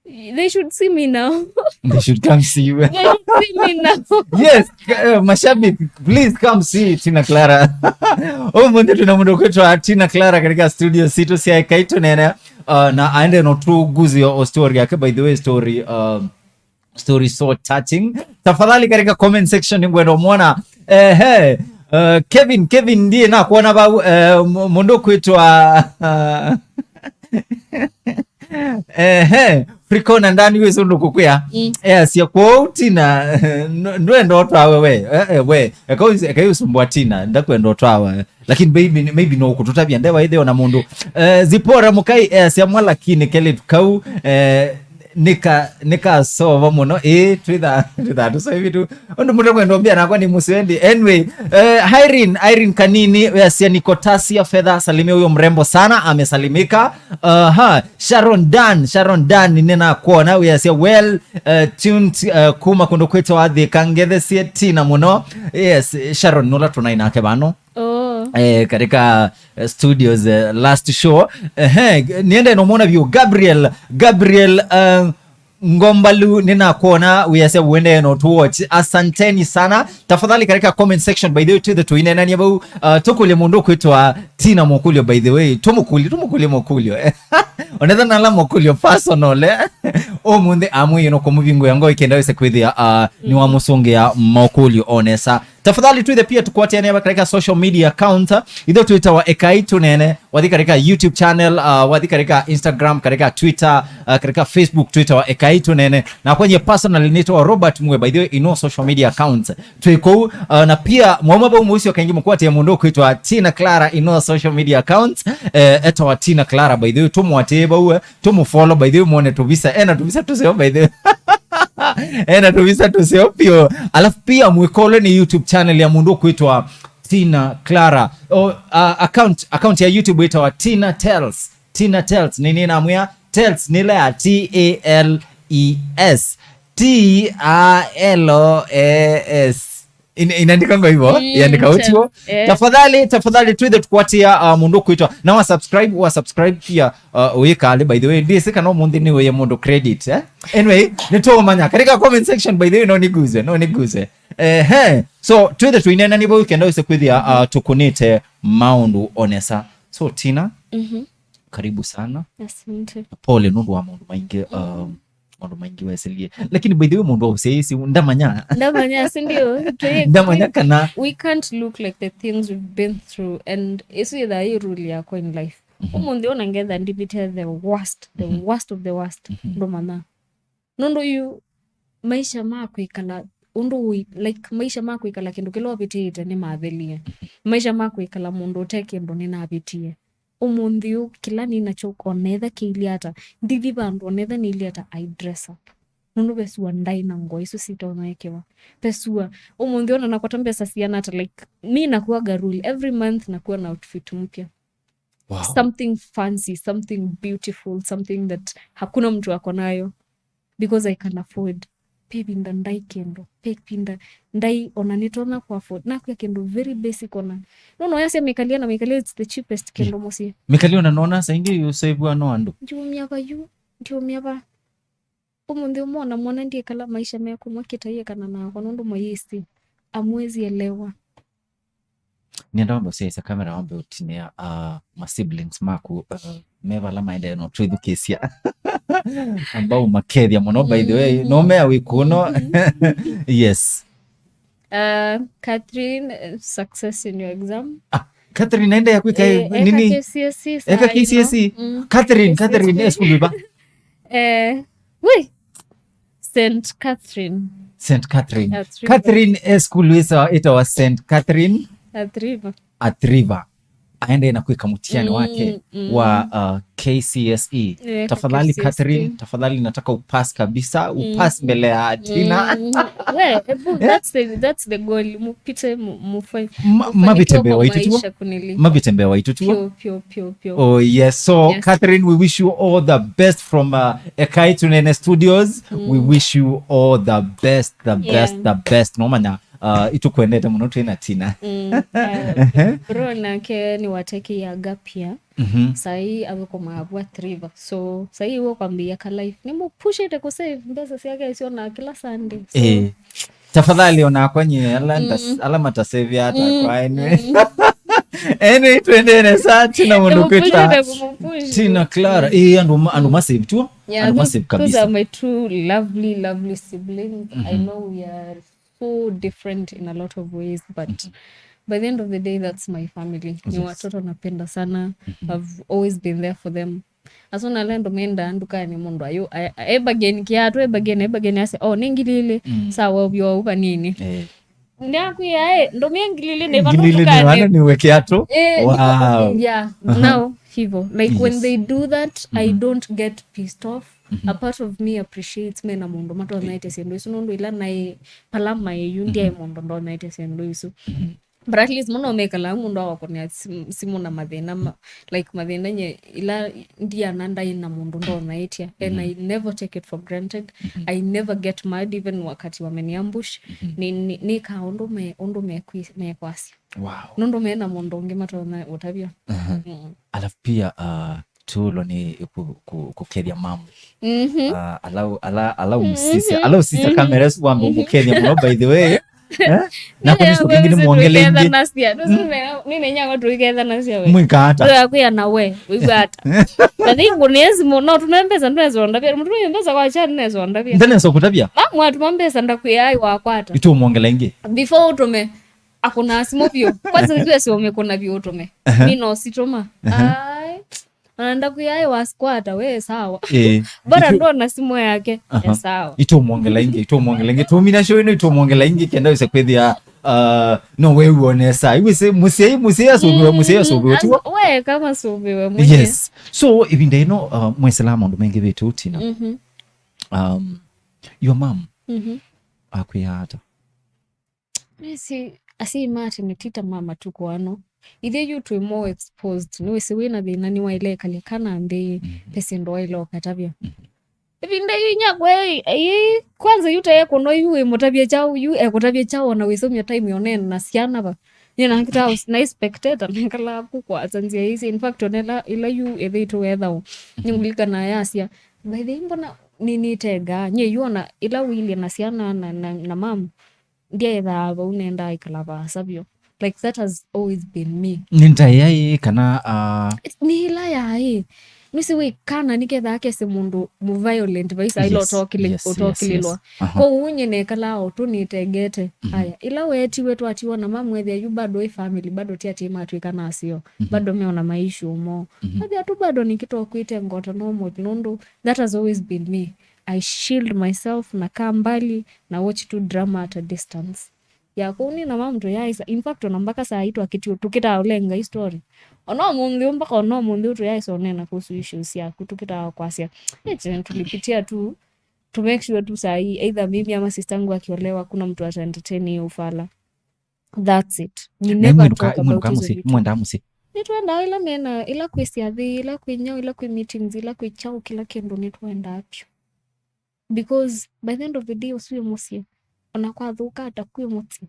Eh, they should see me now. They should come see you. They should see me now. Yes, uh, mashabiki, please come see Tina Clara. Ũmũnthĩ twĩna mũndũ kwĩtwa Tina Clara katika studio sitũ sya Ekai Tũneene, uh, na aende no tũguzie o story yake. By the way, story, um, story so touching. Tafadhali katika comment section nĩngwenda ũmwona. Ehe, uh, Kevin, Kevin ndiye nakuona vau, uh, mũndũ kwĩtwa uh, Ehe, Frikona ndani wĩ sũndũ kũkwĩa. Mm. Easya kwoou Tina, ndwenda ũtwawe we. Eh, eh, we. Eka ũs-, eka ũsumbwa Tina, ndakwenda ũtwawe. Lakini maybe, maybe no kũtũtavya ndewa ĩtheo na mũndũ. Eh, Zipora Mukai easya mwa lakini kelĩtu kau, eh, nika, nikasova mũno. Ĩ, twĩtha, twĩtha tũsoivi tu. Ũndũ mũndũ kwenda ũmbĩa nakwa nĩ mũsyo ĩndĩ. Anyway, eh, Irene, Irene Kanini, weasya niko Tasia Fedha, salimia huyo mrembo sana, amesalimika. Aha, Sharon Dan, Sharon Dan, nĩnakwona, weasya well, eh, tuned, eh, kuma kũndũ kwĩtawa Thika, ngethesie Tina mũno. Yes, Sharon, nũla tũnaĩ nake vano. Oh. Eh, katika, eh, studios, eh, last show. Ehe, niende nomwona vyu Gabriel, Gabriel, eh, Ngombalu, nĩnakwona wĩasya uendee no to watch. Asanteni sana. Tafadhali katika comment section, by the way, twĩthe tũineenania vau. Uh, tũkũlye mũndũ kwĩtwa Tina mũkũlyo, by the way. Tũmũkũlye, tũmũkũlye mũkũlyo. Onetha nala mũkũlyo personal, eh? Ũmũnthĩ amwĩie no kũmũvingũĩa ngoo ĩkenda wĩse kwĩthĩa, uh, nĩwamũsũngĩa makũlyo onesa. Tafadhali twĩthe pia tũkwatĩanĩa katika social media account. Itho twĩtawa Ekai Tũneene. Wathi katika YouTube channel, uh, wathi katika Instagram, katika Twitter, uh, katika Facebook, twĩtawa Ekai Tũneene. Na kwenye personal nĩtawa Robert Mue, by the way, in all social media accounts. Twĩ kũu, uh, na pia mwauma vau mũisyo kaingĩ mũkwatĩe mũndũ ũkwĩtwa Tina Clara in all social media accounts. Eh, etawa Tina Clara, by the way, tũmwatĩe vau, eh, tũmũfollow, by the way, mwone tũvisa. Ena tũvisa tũseo, by the way. Ena tũvisa tũseo pio. Alafu pia mwĩkolwe nĩ YouTube channel ya mũndũ ũkwĩtwa Tina Clara. O, uh, account, account ya YouTube ĩtawa Tina Tells. Tina Tells, nĩ nĩ namwĩa Tells nĩ ĩla ya T A L E S. T A L E S. In-, inaandikangwa hivyo? Mm, iandika ũtio. Eh. Tafadhali, tafadhali twĩthe tũkwatĩa, uh, mũndũ kwĩtwa. Na wa subscribe, wa subscribe pia, uh, ũyĩkale, by the way. Ndĩsĩ kana ũmũnthĩ nĩ ũye mũndũ credit, eh? Anyway, nĩtũũmanya. Katika comment section, by the way, no nĩguze, no nĩguze. Ehe. So, twĩthe tũineenania vau kenda wĩse kwĩthĩa, uh, tũkũnĩte maũndũ onesa. So, Tina, mhm, karibu sana. Asante. Pole nũndũ wa maũndũ maingĩ, um, maũndũ maingĩ wesĩlie. Lakini by the way, mũndũ ausyaĩsi, ndamanya. Ndamanya, si ndio? Ndamanya kana we can't look like the things we've been through. And ĩsu ĩthaa ĩ rule yakwa in life. Mhm. Ũmũnthĩ ona ngetha ndivĩte the worst, the, mhm, worst of the worst. Mhm. Ndũmanya. Nũndũ yu maisha ma kwĩkala ũndũ wĩ, like, maisha ma kwĩkala kĩndũ kĩla ũvĩtĩĩte nĩ mathelie. Maisha ma kwĩkala mũndũ ũte kĩndũ nĩnavĩtie. Ũmũnthĩ ũũ kĩla nĩnakyo, onetha kĩilyĩ ata, ndithi vandũ, onetha nĩilyĩ ata, I dress up. Nũndũ ve sua ndaĩ na ngoo isu sitonya ĩkĩwa. Ve sua, ũmũnthĩ ona nakwata mbesa siana ata, like, mi nakuaga rule, every month nakuwa na outfit mpya. Wow. Something fancy, something beautiful, something that hakuna mtu ako nayo. Because I can afford. Pe ĩvinda ndaĩ kĩndũ. Pe ĩvinda ndaĩ ona nĩtonya kũ afford. Nakwĩa kĩndũ very basic ona. Nũndũ wayasya mĩkalio na mĩkalio, it's the cheapest kĩndũ mũsyĩ. Mĩkalio na nona saa ingĩ yũsĩvwa no andũ. Ndiũmya va yu, ndiũmya va. Ũmũnthĩ ũmwe ona mwana ndiekala maisha mekũmwe kĩtaie kana nakwa nũndũ mwayĩsĩ. Amwezi elewa. Nĩenda wambe ũsyaĩsya kamera wambe ũtinĩa, uh, ma siblings maku, uh, me vala maendee no twĩthukĩĩsya. Ambao makethya mũno, by the way. No mea wĩ kuno. Yes. Uh, Catherine, uh, success in your exam. Ah, Catherine naenda ya kwĩka eh, nini? K C S E, eka K C S E. Mm. Catherine, Catherine, eh, school iba. Eh, we. Saint Catherine. Saint Catherine. Catherine, eh, school isa itawa Saint Catherine. At River. At River. Aende na kwĩka mũtiani mm, wake mm. wa uh, K C S E. Yeah, tafadhali K C S E. Catherine, tafadhali nataka upass kabisa, upass mm. mbele ya Tina. Mm. Yeah, that's the, that's the goal. Mupite mufai. Mavitembea waitutua. Mavitembea waitutua. Pio pio pio pio. Oh yes. So yes. Catherine, we wish you all the best from uh, Ekai Tunene Studios. Mm. We wish you all the best, the yeah. best, the best. No manya uh, itukwendete mũno twĩ na Tina. Mm, uh, bro nake nĩ watekeaga pia. Mm-hmm. Sai athũkũmaa vua Triva. So sai iwe kwambĩĩa ka life. Nĩmũpushĩte kũsave mbesa syake icio na kila Sunday. So, eh. Tafadhali onakwa nyie ala, mm. ala matasave ata mm. kwa anyway. Mm. Anyway, twendene saa Tina mũndũ kwĩta Tina Clara. Eh, andũ andũ masave tu. Yeah, andũ masave kabisa. Those are my two lovely, lovely siblings. Mm-hmm. I know we are so different in a lot of ways, but mm-hmm. by the end of the day, that's my family. Yes. Ni watoto napenda sana. Mm-hmm. I've always been there for them. Asona lendo menda ndukani mundu ayo ebageni kiatu ebageni ebageni ase oh ningilile mm. Sawa ovyo au vanini eh. Ndakwia eh ndomia ngilile ne vano ndukani ni weke atu eh, wow yeah uh-huh. Now hivyo like yes. When they do that mm-hmm. I don't get pissed off. Mm-hmm. A part of me appreciates me na mũndũ matonyete syĩndũ isu nũndũ ila naĩ pala maĩ yu ndiaĩ mũndũ ndonyete syĩndũ isu. Mm-hmm. But at least mũno mekala mũndũ awakonea simũ na mathĩna ma, like mathĩna nye ila ndiana ndaĩ na mũndũ ndonyete and I never take it for granted. Mm-hmm. I never get mad even wakati wameniambush. Mm-hmm. Nĩ nĩ nĩ ka ũndũ me ũndũ mekwi mekwasya. Wow. Nũndũ mena mũndũ ũngĩ matonya ũtavya. Uh-huh. Mm. Alafu pia uh, tũlwa nĩ kũkethya mamu. Mm-hmm. Uh, ala ala ala ũmsisya ala ũsisya kamera ĩsu wamba ũmũkethya mũno by the way. Eh? Nakwa nĩ sũkĩngĩ nĩ mwongele ingĩ. Nĩnenyaga tũikethanasya we. Mwĩka ata? Tũyakwĩa na we wĩw'a ata? Na thĩ ngũnĩe simũ no tũne mbesa ndũnesa ũndavya mũndũ wĩ mbesa kwa cha ndũnesa ũndavya. Ndanesa kũtavya. Mamu atuma mbesa ndakwĩa ai wakwata. Itũ mwongela ingĩ. Before ũtũme akũnaa simũ vyũ kwanza ithuĩ siũmĩkũna vyũ ũtũme. Aha. Mi no sitũma. Aha. Ai. Ona ndakwĩa ai waskwata we sawa. Eh, bora itũ- ndona simũ yake. Aha. Ya sawa. Itũmwongela ingĩ itũmwongela ingĩ tũmina show ĩno itũmwongela ingĩ kenda wĩse kwĩthĩa uh, no we uonesa iwĩse mũsyai mũsyai asũviwe mũsyai asũviwe tiwa. We kama sũviwe mwenye. Yes. So ivinda ĩno uh, mwesela maũndũ mengĩ vĩtũ Tina. Mhm. Um, your mom Mhm. Akwĩa ata? Nĩsĩ asyai ma tene ti ta ma matukũ ano. Ithyĩ yu twĩ more exposed. Nĩwĩsĩ wĩ na thĩna nĩwaĩle ĩkalya kana nthĩ, mhm, ve syĩndũ waĩle ũkatavya. Mhm. Ĩvinda yu inyakwa ĩ, ĩ, kwanza yu tee kũno yu ĩmũtavya kyaũ, yu ekũtavya kyaũ ona wĩsũmya time yoneena na syana va. Nyie nakĩtaa na spectator, nekalaa kũkwata nzĩa ĩsĩ. In fact, onela ĩla yu ĩthĩitũ wethao. Mhm. Nĩngũlilikana yasya, by the way, mbona nĩnĩtengaa? Nyie yu ona ĩla ũilye na syana na, na, na mam, ndyaĩthaa vau nendaa ĩkala vaasa vyũ. Like, that has always been me. Nĩ ndaĩa ĩĩ kana uh... Nĩ ĩla yaĩ. Nĩsĩ wĩ kana nĩkethaa kese mũndũ mũ violent vaisa ila, yes, ũtokĩlĩ-, yes, yes, ũtokĩlĩlwa. Yes. Aha. Kwoou nyie nekalaa o tu nĩtengete. Mhm. Aya, ĩla weetiwe twatiwa na mamwethĩa yu bado ĩ family, bado ti atĩ matwĩka nasyo. Mhm. Bado meona maishu mo. Mhm. Athĩa tu bado nĩkĩtokwĩte ngoto no mũndũ nũndũ that has always been me. I shield myself na kaa mbali na watch tu drama at a distance. Ya kũu nĩ na mam tũyaĩsa. In fact, ona mpaka saa hii twakĩtio tũkĩtaa ũlenga hii story. Ona ũmũnthĩ ũũ, mpaka ona ũmũnthĩ ũũ tũyaĩsa ũneena kuhusu issues syaku, tũkĩtaa kwasya, "Eh, chenye tulipitia tu, to make sure tu saa hii, either mimi ama sister yangu akiolewa, kuna mtu ata entertain hiyo ufala." That's it. We never talk about hizo vitu. Mwendaa mũsyĩ. Nĩtwendaa ila mena, ila kwĩ syathi, ila kwĩ nyau, ila kwĩ meetings, ila kwĩ chao, kila kĩndũ nĩtwendaa vyũ. Because by the end of the day, ũsu wĩ mũsyĩ. Ona kwathũka ata kwĩ mũsyĩ.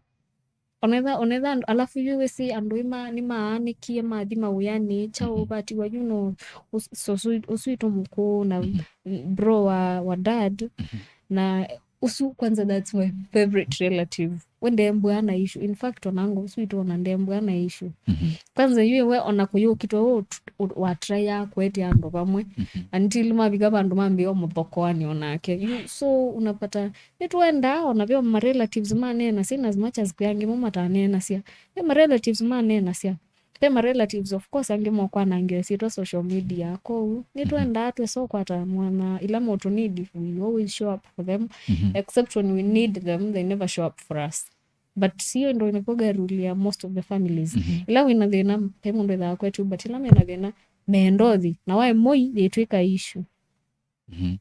Onetha, onetha andũ, alafu yu wĩsĩ andũ ĩma, nĩmaanĩkie mathi mawĩanĩ, chao, mhm, ũvatiwa, you know, ũs-, so, so, ũsu witũ mũkũũ na, mhm, bro wa, wa dad, mhm, na Ũsu kwanza, that's my favorite relative. We ndembwa na issue. In fact, ona ngo ũsu witũ ona ndembwa na issue. Mhm. Kwanza yu we ona kũyũkitwe ũũ tu-, ũ-, watraya kũete andũ vamwe. Mhm. Until mavika vandũ mambĩĩa mũthokoani onake. You, so unapata, nĩtũendaa ona ve ma relatives maneenasya in as much as kwĩ angĩ mo mataneenasya. Ve ma relatives maneenasya. Ve ma relatives, of course, angĩ mokwanangĩa syĩtwa social media. Kwoou, nĩtũendaa twesa ũkwata mwana ila motũnidi, we always show up for them. Mhm. Except when we need them, they never show up for us. But sio ndo inakuwaga rule ya most of the families. Mhm. Ila wĩna thĩna, ve mũndũ ethaa kwetu, but ila mena thĩna, meenda ũthi. Na waĩ mũi, yĩtwĩka issue. Mhm.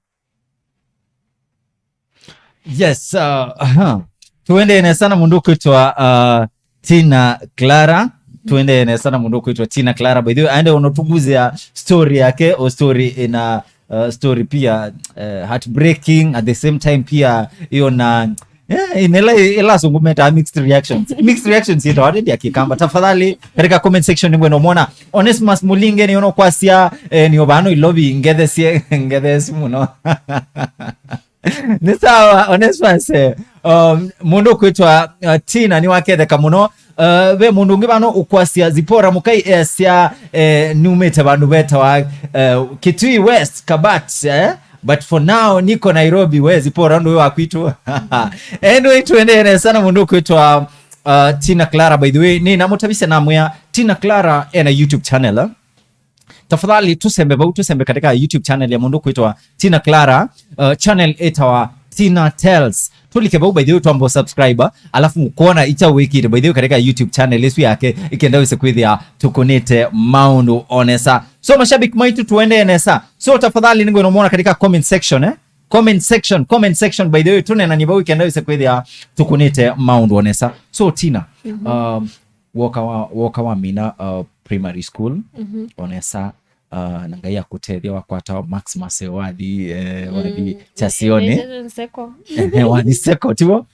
Yes, uh, aha. Tuendee nesa na mũndũ ũkwĩtwa, uh, Tina Clara. Tuendee nesa na mũndũ ũkwĩtwa Tina Clara. By the way, aende ũnotuguzia story yake, o story ina, uh, story pia, uh, heartbreaking, at the same time pia iyo na, eh, inela, ila asungu meta mixed reactions. Mixed reactions ito already akikamba. Tafadhali, katika comment section nĩngwenda ũmwona Onesmus Mulinge nĩ ũno kwasya, eh, nĩ ovano ilovi ngethesie, ngethesie mũno. Nĩ sawa, Onesmus, eh, um, mũndũ ũkwĩtwa, uh, Tina nĩwaketheka mũno. Uh, ve mũndũ ũngĩ vano ũkwasya Zipora Mũkai esya, eh, numĩte vandũ vetawa, eh, Kitui West, Kabat, eh? But for now, niko Nairobi, we Zipora ndũ wa kwitu. Anyway, tuendee nesa na mũndũ ũkwĩtwa, uh, Tina Clara, by the way. Nĩ namũtavisya namwĩa, Tina Clara ena YouTube channel, eh? Tafadhali tũsembe vau, tũsembe katika YouTube channel ya mũndũ kwĩtwa Tina Clara, uh, channel ĩtawa Tina Tells. Tũlike vau, by the way, twamba subscribe, alafu kuona icha wĩkĩte, by the way, katika YouTube channel ĩsu yake, ĩkenda wĩse kwĩthĩa tũkũnĩte maũndũ onesa. So, mashabiki maitũ, tuendee nesa. So, tafadhali nĩngwenda ũmwona katika comment section, eh? Comment section, comment section, by the way, tũnenanie vau ĩkenda wĩse kwĩthĩa tũkũnĩte maũndũ onesa. So, Tina, Mhm. um, woka wa, woka wamina, uh, primary school, Mhm. onesa, uh, na Ngai akũtethya wakwata marks maseo wathi, eh, wathi Mm, chasione. Nĩ seko. Ehe, wathi seko, tiwo?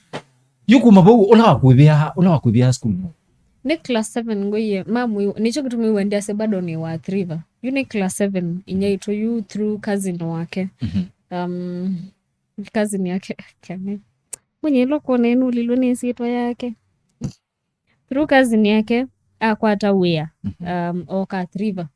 Yu kuma vau, ũla wakwĩvĩa, ũla wakwĩvĩa school no? Nĩ class seven ngũie, mamu, nĩkyo kĩtumi wendea se bado nĩ wa Athi River. Yu nĩ class seven, inya itũ yu through cousin wake. Mhm. Um, cousin yake, kene. Mwenye ĩlo kone nũlilwe nĩ syĩtwa yake. Through cousin yake, akwata wĩa, Mhm. um, oka Athi River.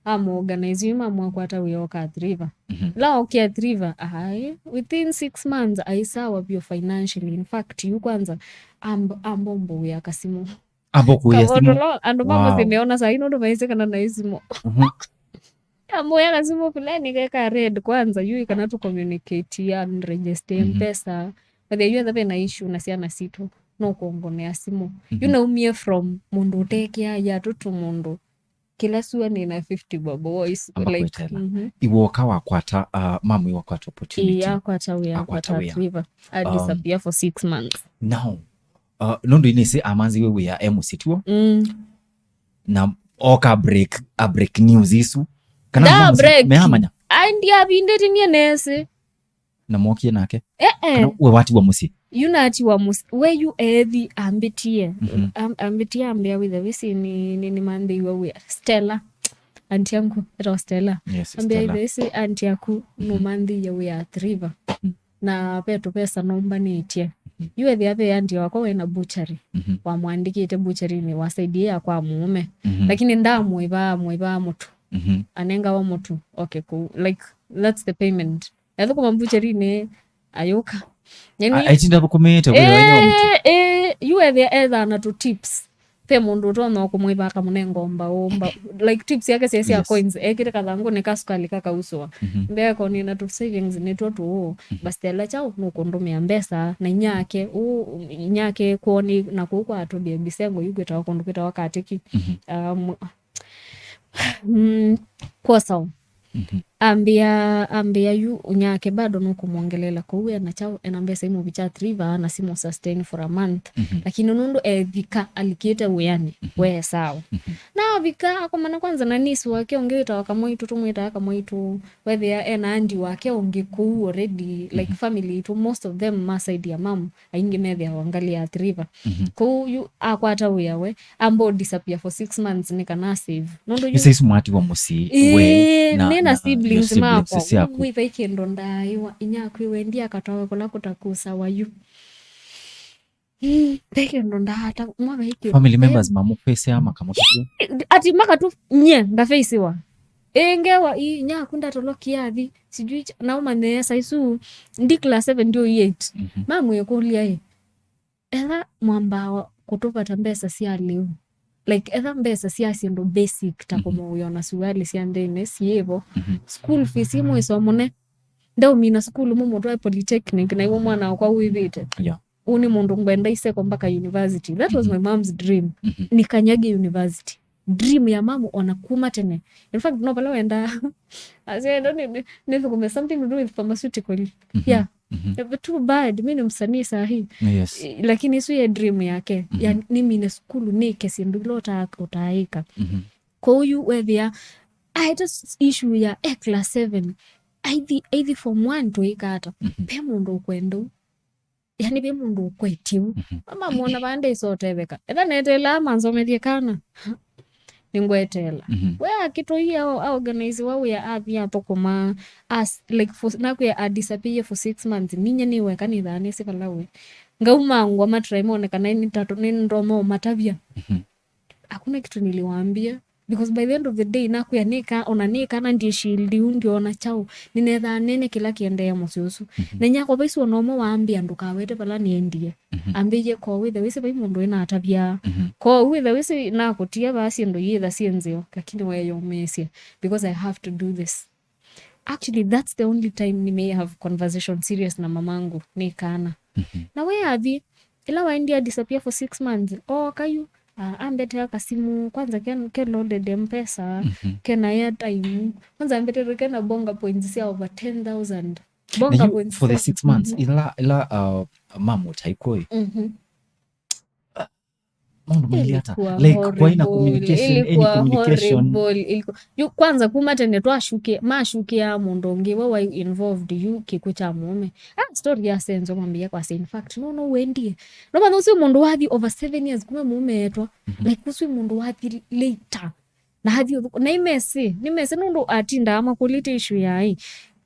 Amũorganize yu mamwakwata wĩa oka Athi River. Mhm. La okia Athi River, ai, within six months, aisawa vyũ financially. In fact, yu kwanza, amb-, ambombo wĩa kasimũ. Ambokũĩa simũ. Kavotolo, andũ ma Wow. mũsyĩ meona saa ino ndũmaĩsĩ kana na isimũ. Mhm. Amũya kasimũ fulani keka red kwanza, yu kana tu communicate ya register Mhm. mpesa. But yu etha vena issue na syana sitũ, no kuongonea simũ. Yu Mhm. naumie from mũndũ ũtekea ya tũtũ mũndũ. Kĩla sua nĩ na fifty bob, voice, Ama like, kwĩtela. Mhm. Iwoka wakwata, uh, mamu wakwata opportunity. Iya, akwata wĩa, Akwata akwata wĩa. River. A Um, disappear for six months. Now, uh, nũndũ inĩsĩ amanziwe wĩa e mũsyĩ tuo. Mm. Na oka break, a break news isu. Kana Nda mama break. Meamanya. Ai, ndiavindĩte niĩ nĩsĩ. Na mwokie nake? Eh, eh. Kana we watiwa mũsyĩ? Yu natiwa mũsyĩ. We yu ethi ambĩtie. Mhm. Am-, ambĩtie ambĩa wĩtha wĩsĩ nĩ, nĩ, nĩmanthĩiwe wĩa. Stella. Auntie yangu, etawa Stella. Yes, ambĩa Stella. Wĩtha wĩsĩ auntie yaku Mhm. nũmanthĩie wĩa Athi River. Mhm. Na ve tũvesa nombanĩtye. Mhm. Yu ethĩa ve auntie wakwa wena butchery. Mhm. Wamwandĩkĩte butchery-inĩ, wasaidie ya kwa mũũme. Mhm. Lakini ndamwĩvaa, mwĩvaa mũtu. Mhm. Anengawa mũtu. Okay, cool. Like, that's the payment. Ethũkũma mbucherinĩ, ayũka. Yaani, A-, aitinda thũkũmĩte wĩa wa mũtu. Eh, eh, yu ethĩa ethaa na tũ tips. Ve mũndũ ũtonya kũmwĩva akamũnenga ũmba, ũmba. Like, tips yake sya, sya Yes. coins, ekĩte kathangũnĩ ka sukali kakausũa. Mhm. Mbee koni na tũ savings nĩtwo tũũ. Mhm. Basi tela chao nũkũndũmĩa mbesa, na inyake, ũ, inyake kwoni, na kũu kwa atũlie mbisengo, yu kwĩtawa kũndũ kwĩtawa Katĩki. Mhm. Um, Mm, kwosa. Mhm. Ambĩa, ambĩa yu ũnyake bado nũkũmwongelela kũu ena chao, ena mbesa imũvikya Athi River na simũ sustain for a month. Mhm. Lakini nũndũ evika alikĩte wĩanĩ, Mhm. we sawa. Mhm. Na avika akomana kwanza na niece wake ũngĩ wĩtawa Kamwaitu, tũmwĩtaa Kamwaitu, wethĩa ena andi wake ũngĩ kũu already, like, Mhm. family itũ, most of them ma side ya mom, aingĩ methĩawa ngalĩ ya Athi River. Mhm. Kũu yu akwata wĩa we, amba ũ disappear for six months nĩ kana save. Nũndũ yu Ĩsa isu mwatiwa mũsyĩ, Ĩĩ, we, na, nĩ na na siblings. Siblings makwa, syaku. Wĩthai kĩndũ ndaaĩwa, inya akwĩwe ndi akatwawe kũla kũtakusawa yu. Ii, ve kĩndũ ndaata, mwa ve kĩndũ. Family members mamũfeseaa makamũtavya? Ati makatu, nye, ngafeisiwa. Ĩĩ, ngewa, ii, nyaku ndatolokie athi, sijui cha, na ũmanyĩe saisu, ndi class seven, ndi o eight. Mhm. Mamwĩkũlya ĩ, etha mwambaa kũtũvata mbesa sya lĩu, like, etha mbesa sya syĩndũ basic ta kũmũũya ona suali sya nthĩnĩ syĩvo, school fees imwĩso mũne, ndaũmina sukulu mũmũtwae polytechnic, na iwe mwana wakwa wĩvĩte. Yeah. Ũũ nĩ mũndũ ngwenda iseko mpaka university. That was my mom's dream. Mhm. Nikanyage university. Dream ya mamu ona kuma tene. In fact, no vala wenda. Asya enda nĩ, nĩ, nĩthũkũme something to do with pharmaceutical. Mhm. Yeah. Mhm. Too bad, mi nĩ msanii sahi. Yes. Eh, lakini isu ye dream yake. Mhm. Ya nĩmine sukulu nĩke syĩndũ ila ũta-, ũtaaĩka. Mhm. Kwoou yu wethĩa aete s-, issue ya e class seven. Aithi, aithi form one tũĩka ata? Mhm. Ve mũndũ ũkwenda ũu. Yani, ve mũndũ ũkwetye ũu. Mhm. Mamwona vaa ndĩsotetheka. Etha netelaa mansomethye kana. Nĩngwetela. Mhm. We akĩtũia a organize wa wĩa athi athũkũma. As, like, for, nakwĩa a disappear for six months. Ninya nĩweka nĩthaa nĩsĩ vala we. Ngauma ngwa matrai mone kana nĩ tatũ, nĩ ndomo matavya. Mhm. Hakuna kitu niliwaambia. Because by the end of the day, nakwĩa nĩka, ona nĩkana ndiĩ shield yu ndiona chau. Nĩnethaa nene kĩla kĩendee mũsyĩ ũsu. Mhm. Na nyakwa vaisu ona ũmwe waambĩa ndũkawete vala nĩendie. Mhm. Ambĩie ko wĩthe wĩsĩ vai mũndũ ĩnatavya. Mhm. Ko wĩthe wĩsĩ nakũtia vaa syĩndũ yĩtha syĩ nzeo. Lakini weyũmĩĩsye. Because I have to do this. Actually, that's the only time nĩ may have conversation serious na mamangu. Nĩkana. Mhm. Na we athi, ĩla waendie disappear for six months, ooka yu, ah, ambetea kasimu, kwanza ke, ke loaded mpesa, mhm, kena airtime, kwanza ambetere kena bonga points sya over ten thousand. Bonga points for the six months, mhm, ila, ila, uh, mamu taikoi. Mhm. Maũndũ mailye ata? Ilikuwa like, kwaina horrible, communication, any ilikuwa communication? Horrible, ilikuwa, yu, kwanza kuma tene twashukia, mashukia mũndũ ũngĩ, we were you involved, yu kĩkw'ũ kya mũũme. Ah, story ya senzo mwambia kwasya, in fact, no, no, wendie. No, mwana ũcio mũndũ wathi over seven years, kuma mũũme etwa. Mhm. Like, ũcio mũndũ wathi later. Na athi ũthũkũ-, na imesĩ, nimesĩ nũndũ atindaa makũlĩte issue ya ĩ,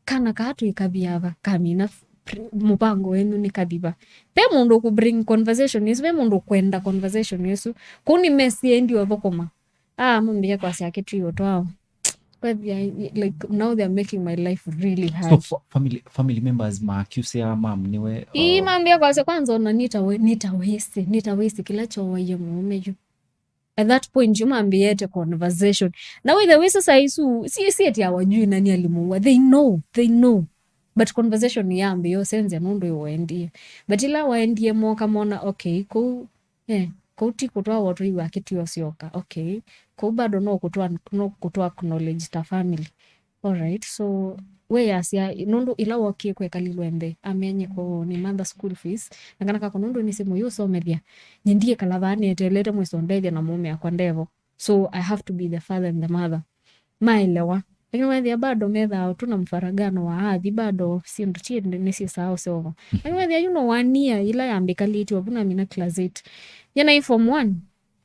kana kaa twĩkavia va, kamina f-, pr-, mũvango wenyu nĩ kathi va. Ve mũndũ kũ bring conversation ĩsu, ve mũndũ kwenda conversation ĩsu. Kũu nimesĩ endi ũthũkũma. Ah, mambia kwasya kĩtwio twao. Kwethia, like, now they are making my life really hard. So fa-, family, family members ma accuse ya mam niwe, ii, uh, mambia kwasya kwanza ona nita we-, nita wĩsĩ, nita wĩsĩ kĩla kyowaie mũũme yu. At that point, yu mambĩĩte conversation. Na wĩthe wĩ sasa isu, si, si eti hawajui nani alimuua. They know, they know. But conversation yambĩĩa ũsenzya nũndũ ĩwendie. But ila waendie moka mona, okay, kũu, eh, kũu ti kũtwawa tũiwa kĩtio syoka. Okay. Kũu bado no kũtwa, no kũtwa acknowledge ta family. Alright, so, we yasya, nũndũ ĩla wokie kwekalilwe nthĩ, amenye ko nĩ mother school fees, na kana kako nũndũ nĩsĩ mũyũsomethya, nyie ndiĩkala vaa nĩeteelete mwĩsondethya na mũũme akwa ndevo. So, I have to be the father and the mother. Maelewa. Lakini wethĩa bado methaa tu na mfaragano wa athi, bado syĩndũ ti nĩsyĩsaa ũseũva. Lakini wethĩa, you know, one year, ila yambĩkalĩtye ovu namina class eight. Nyie naĩ form one.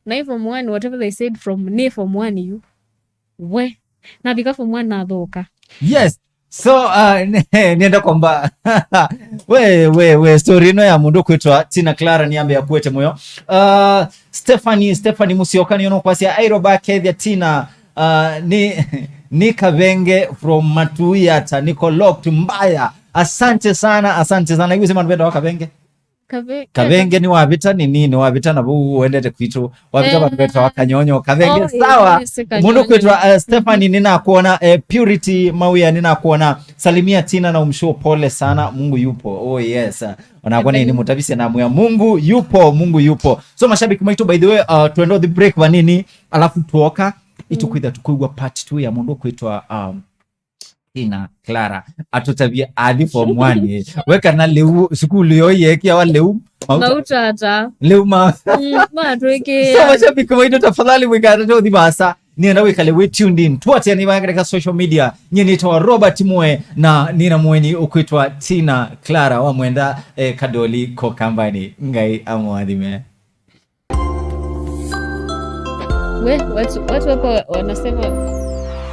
Naĩ form one, whatever they said from, nĩ form one yu. We. Navika form one nathũka. Yes. So, uh, nienda kwamba we, we, we, story ĩno ya mũndũ kwĩtwa Tina Clara nĩyambe ya kuete mũyo. Uh, Stephanie, Stephanie Musyoka nĩyo nũkwasya, airoba kethya Tina, uh, ni, ni Kavenge from Matuyata, niko locked mbaya. Asante sana, asante sana. Iwe sema nupenda wa Kavenge. Kave-, Kavenge nĩ wavĩta nĩ nini, wavĩta na vau uendete kwitũ, wavĩta, eh, vandũ vetawa Kanyonyo. Kavenge, oh, sawa. Yes, Kanyonyo. Mũndũ kwĩtwa, eh, Stephanie, ninakuona, eh, Purity Mawia, ninakuona. Salimia Tina na umshow pole sana, Mungu yupo. Oh, yes. Onakwa nĩ, nĩmũtavisye na mwĩa, Mungu yupo, Mungu yupo. So, mashabiki maitũ, by the way, uh, twenda the break vanini, alafu tuoka, mm, itukwitha tukwigua part two ya mũndũ kwĩtwa, um, Tina Clara atũtavye athi form one, eh. We kana lĩu sukulu yo yeekiawa lĩu mauta-, mautata. Lĩu ma-, mm, matwĩkĩa. So, mashabiki maitũ, tafadhali mwĩkate tũthi vasa. Nĩenda wĩkale wĩ tuned in. Tuatia nĩ vaya katika social media. Nyie nĩtawa Robert Mwe na nina mweni ũkwĩtwa Tina Clara wa mwenda, eh, Kadoli ko kambani. Ngai amwathime. We, watu, watu hapa wanasema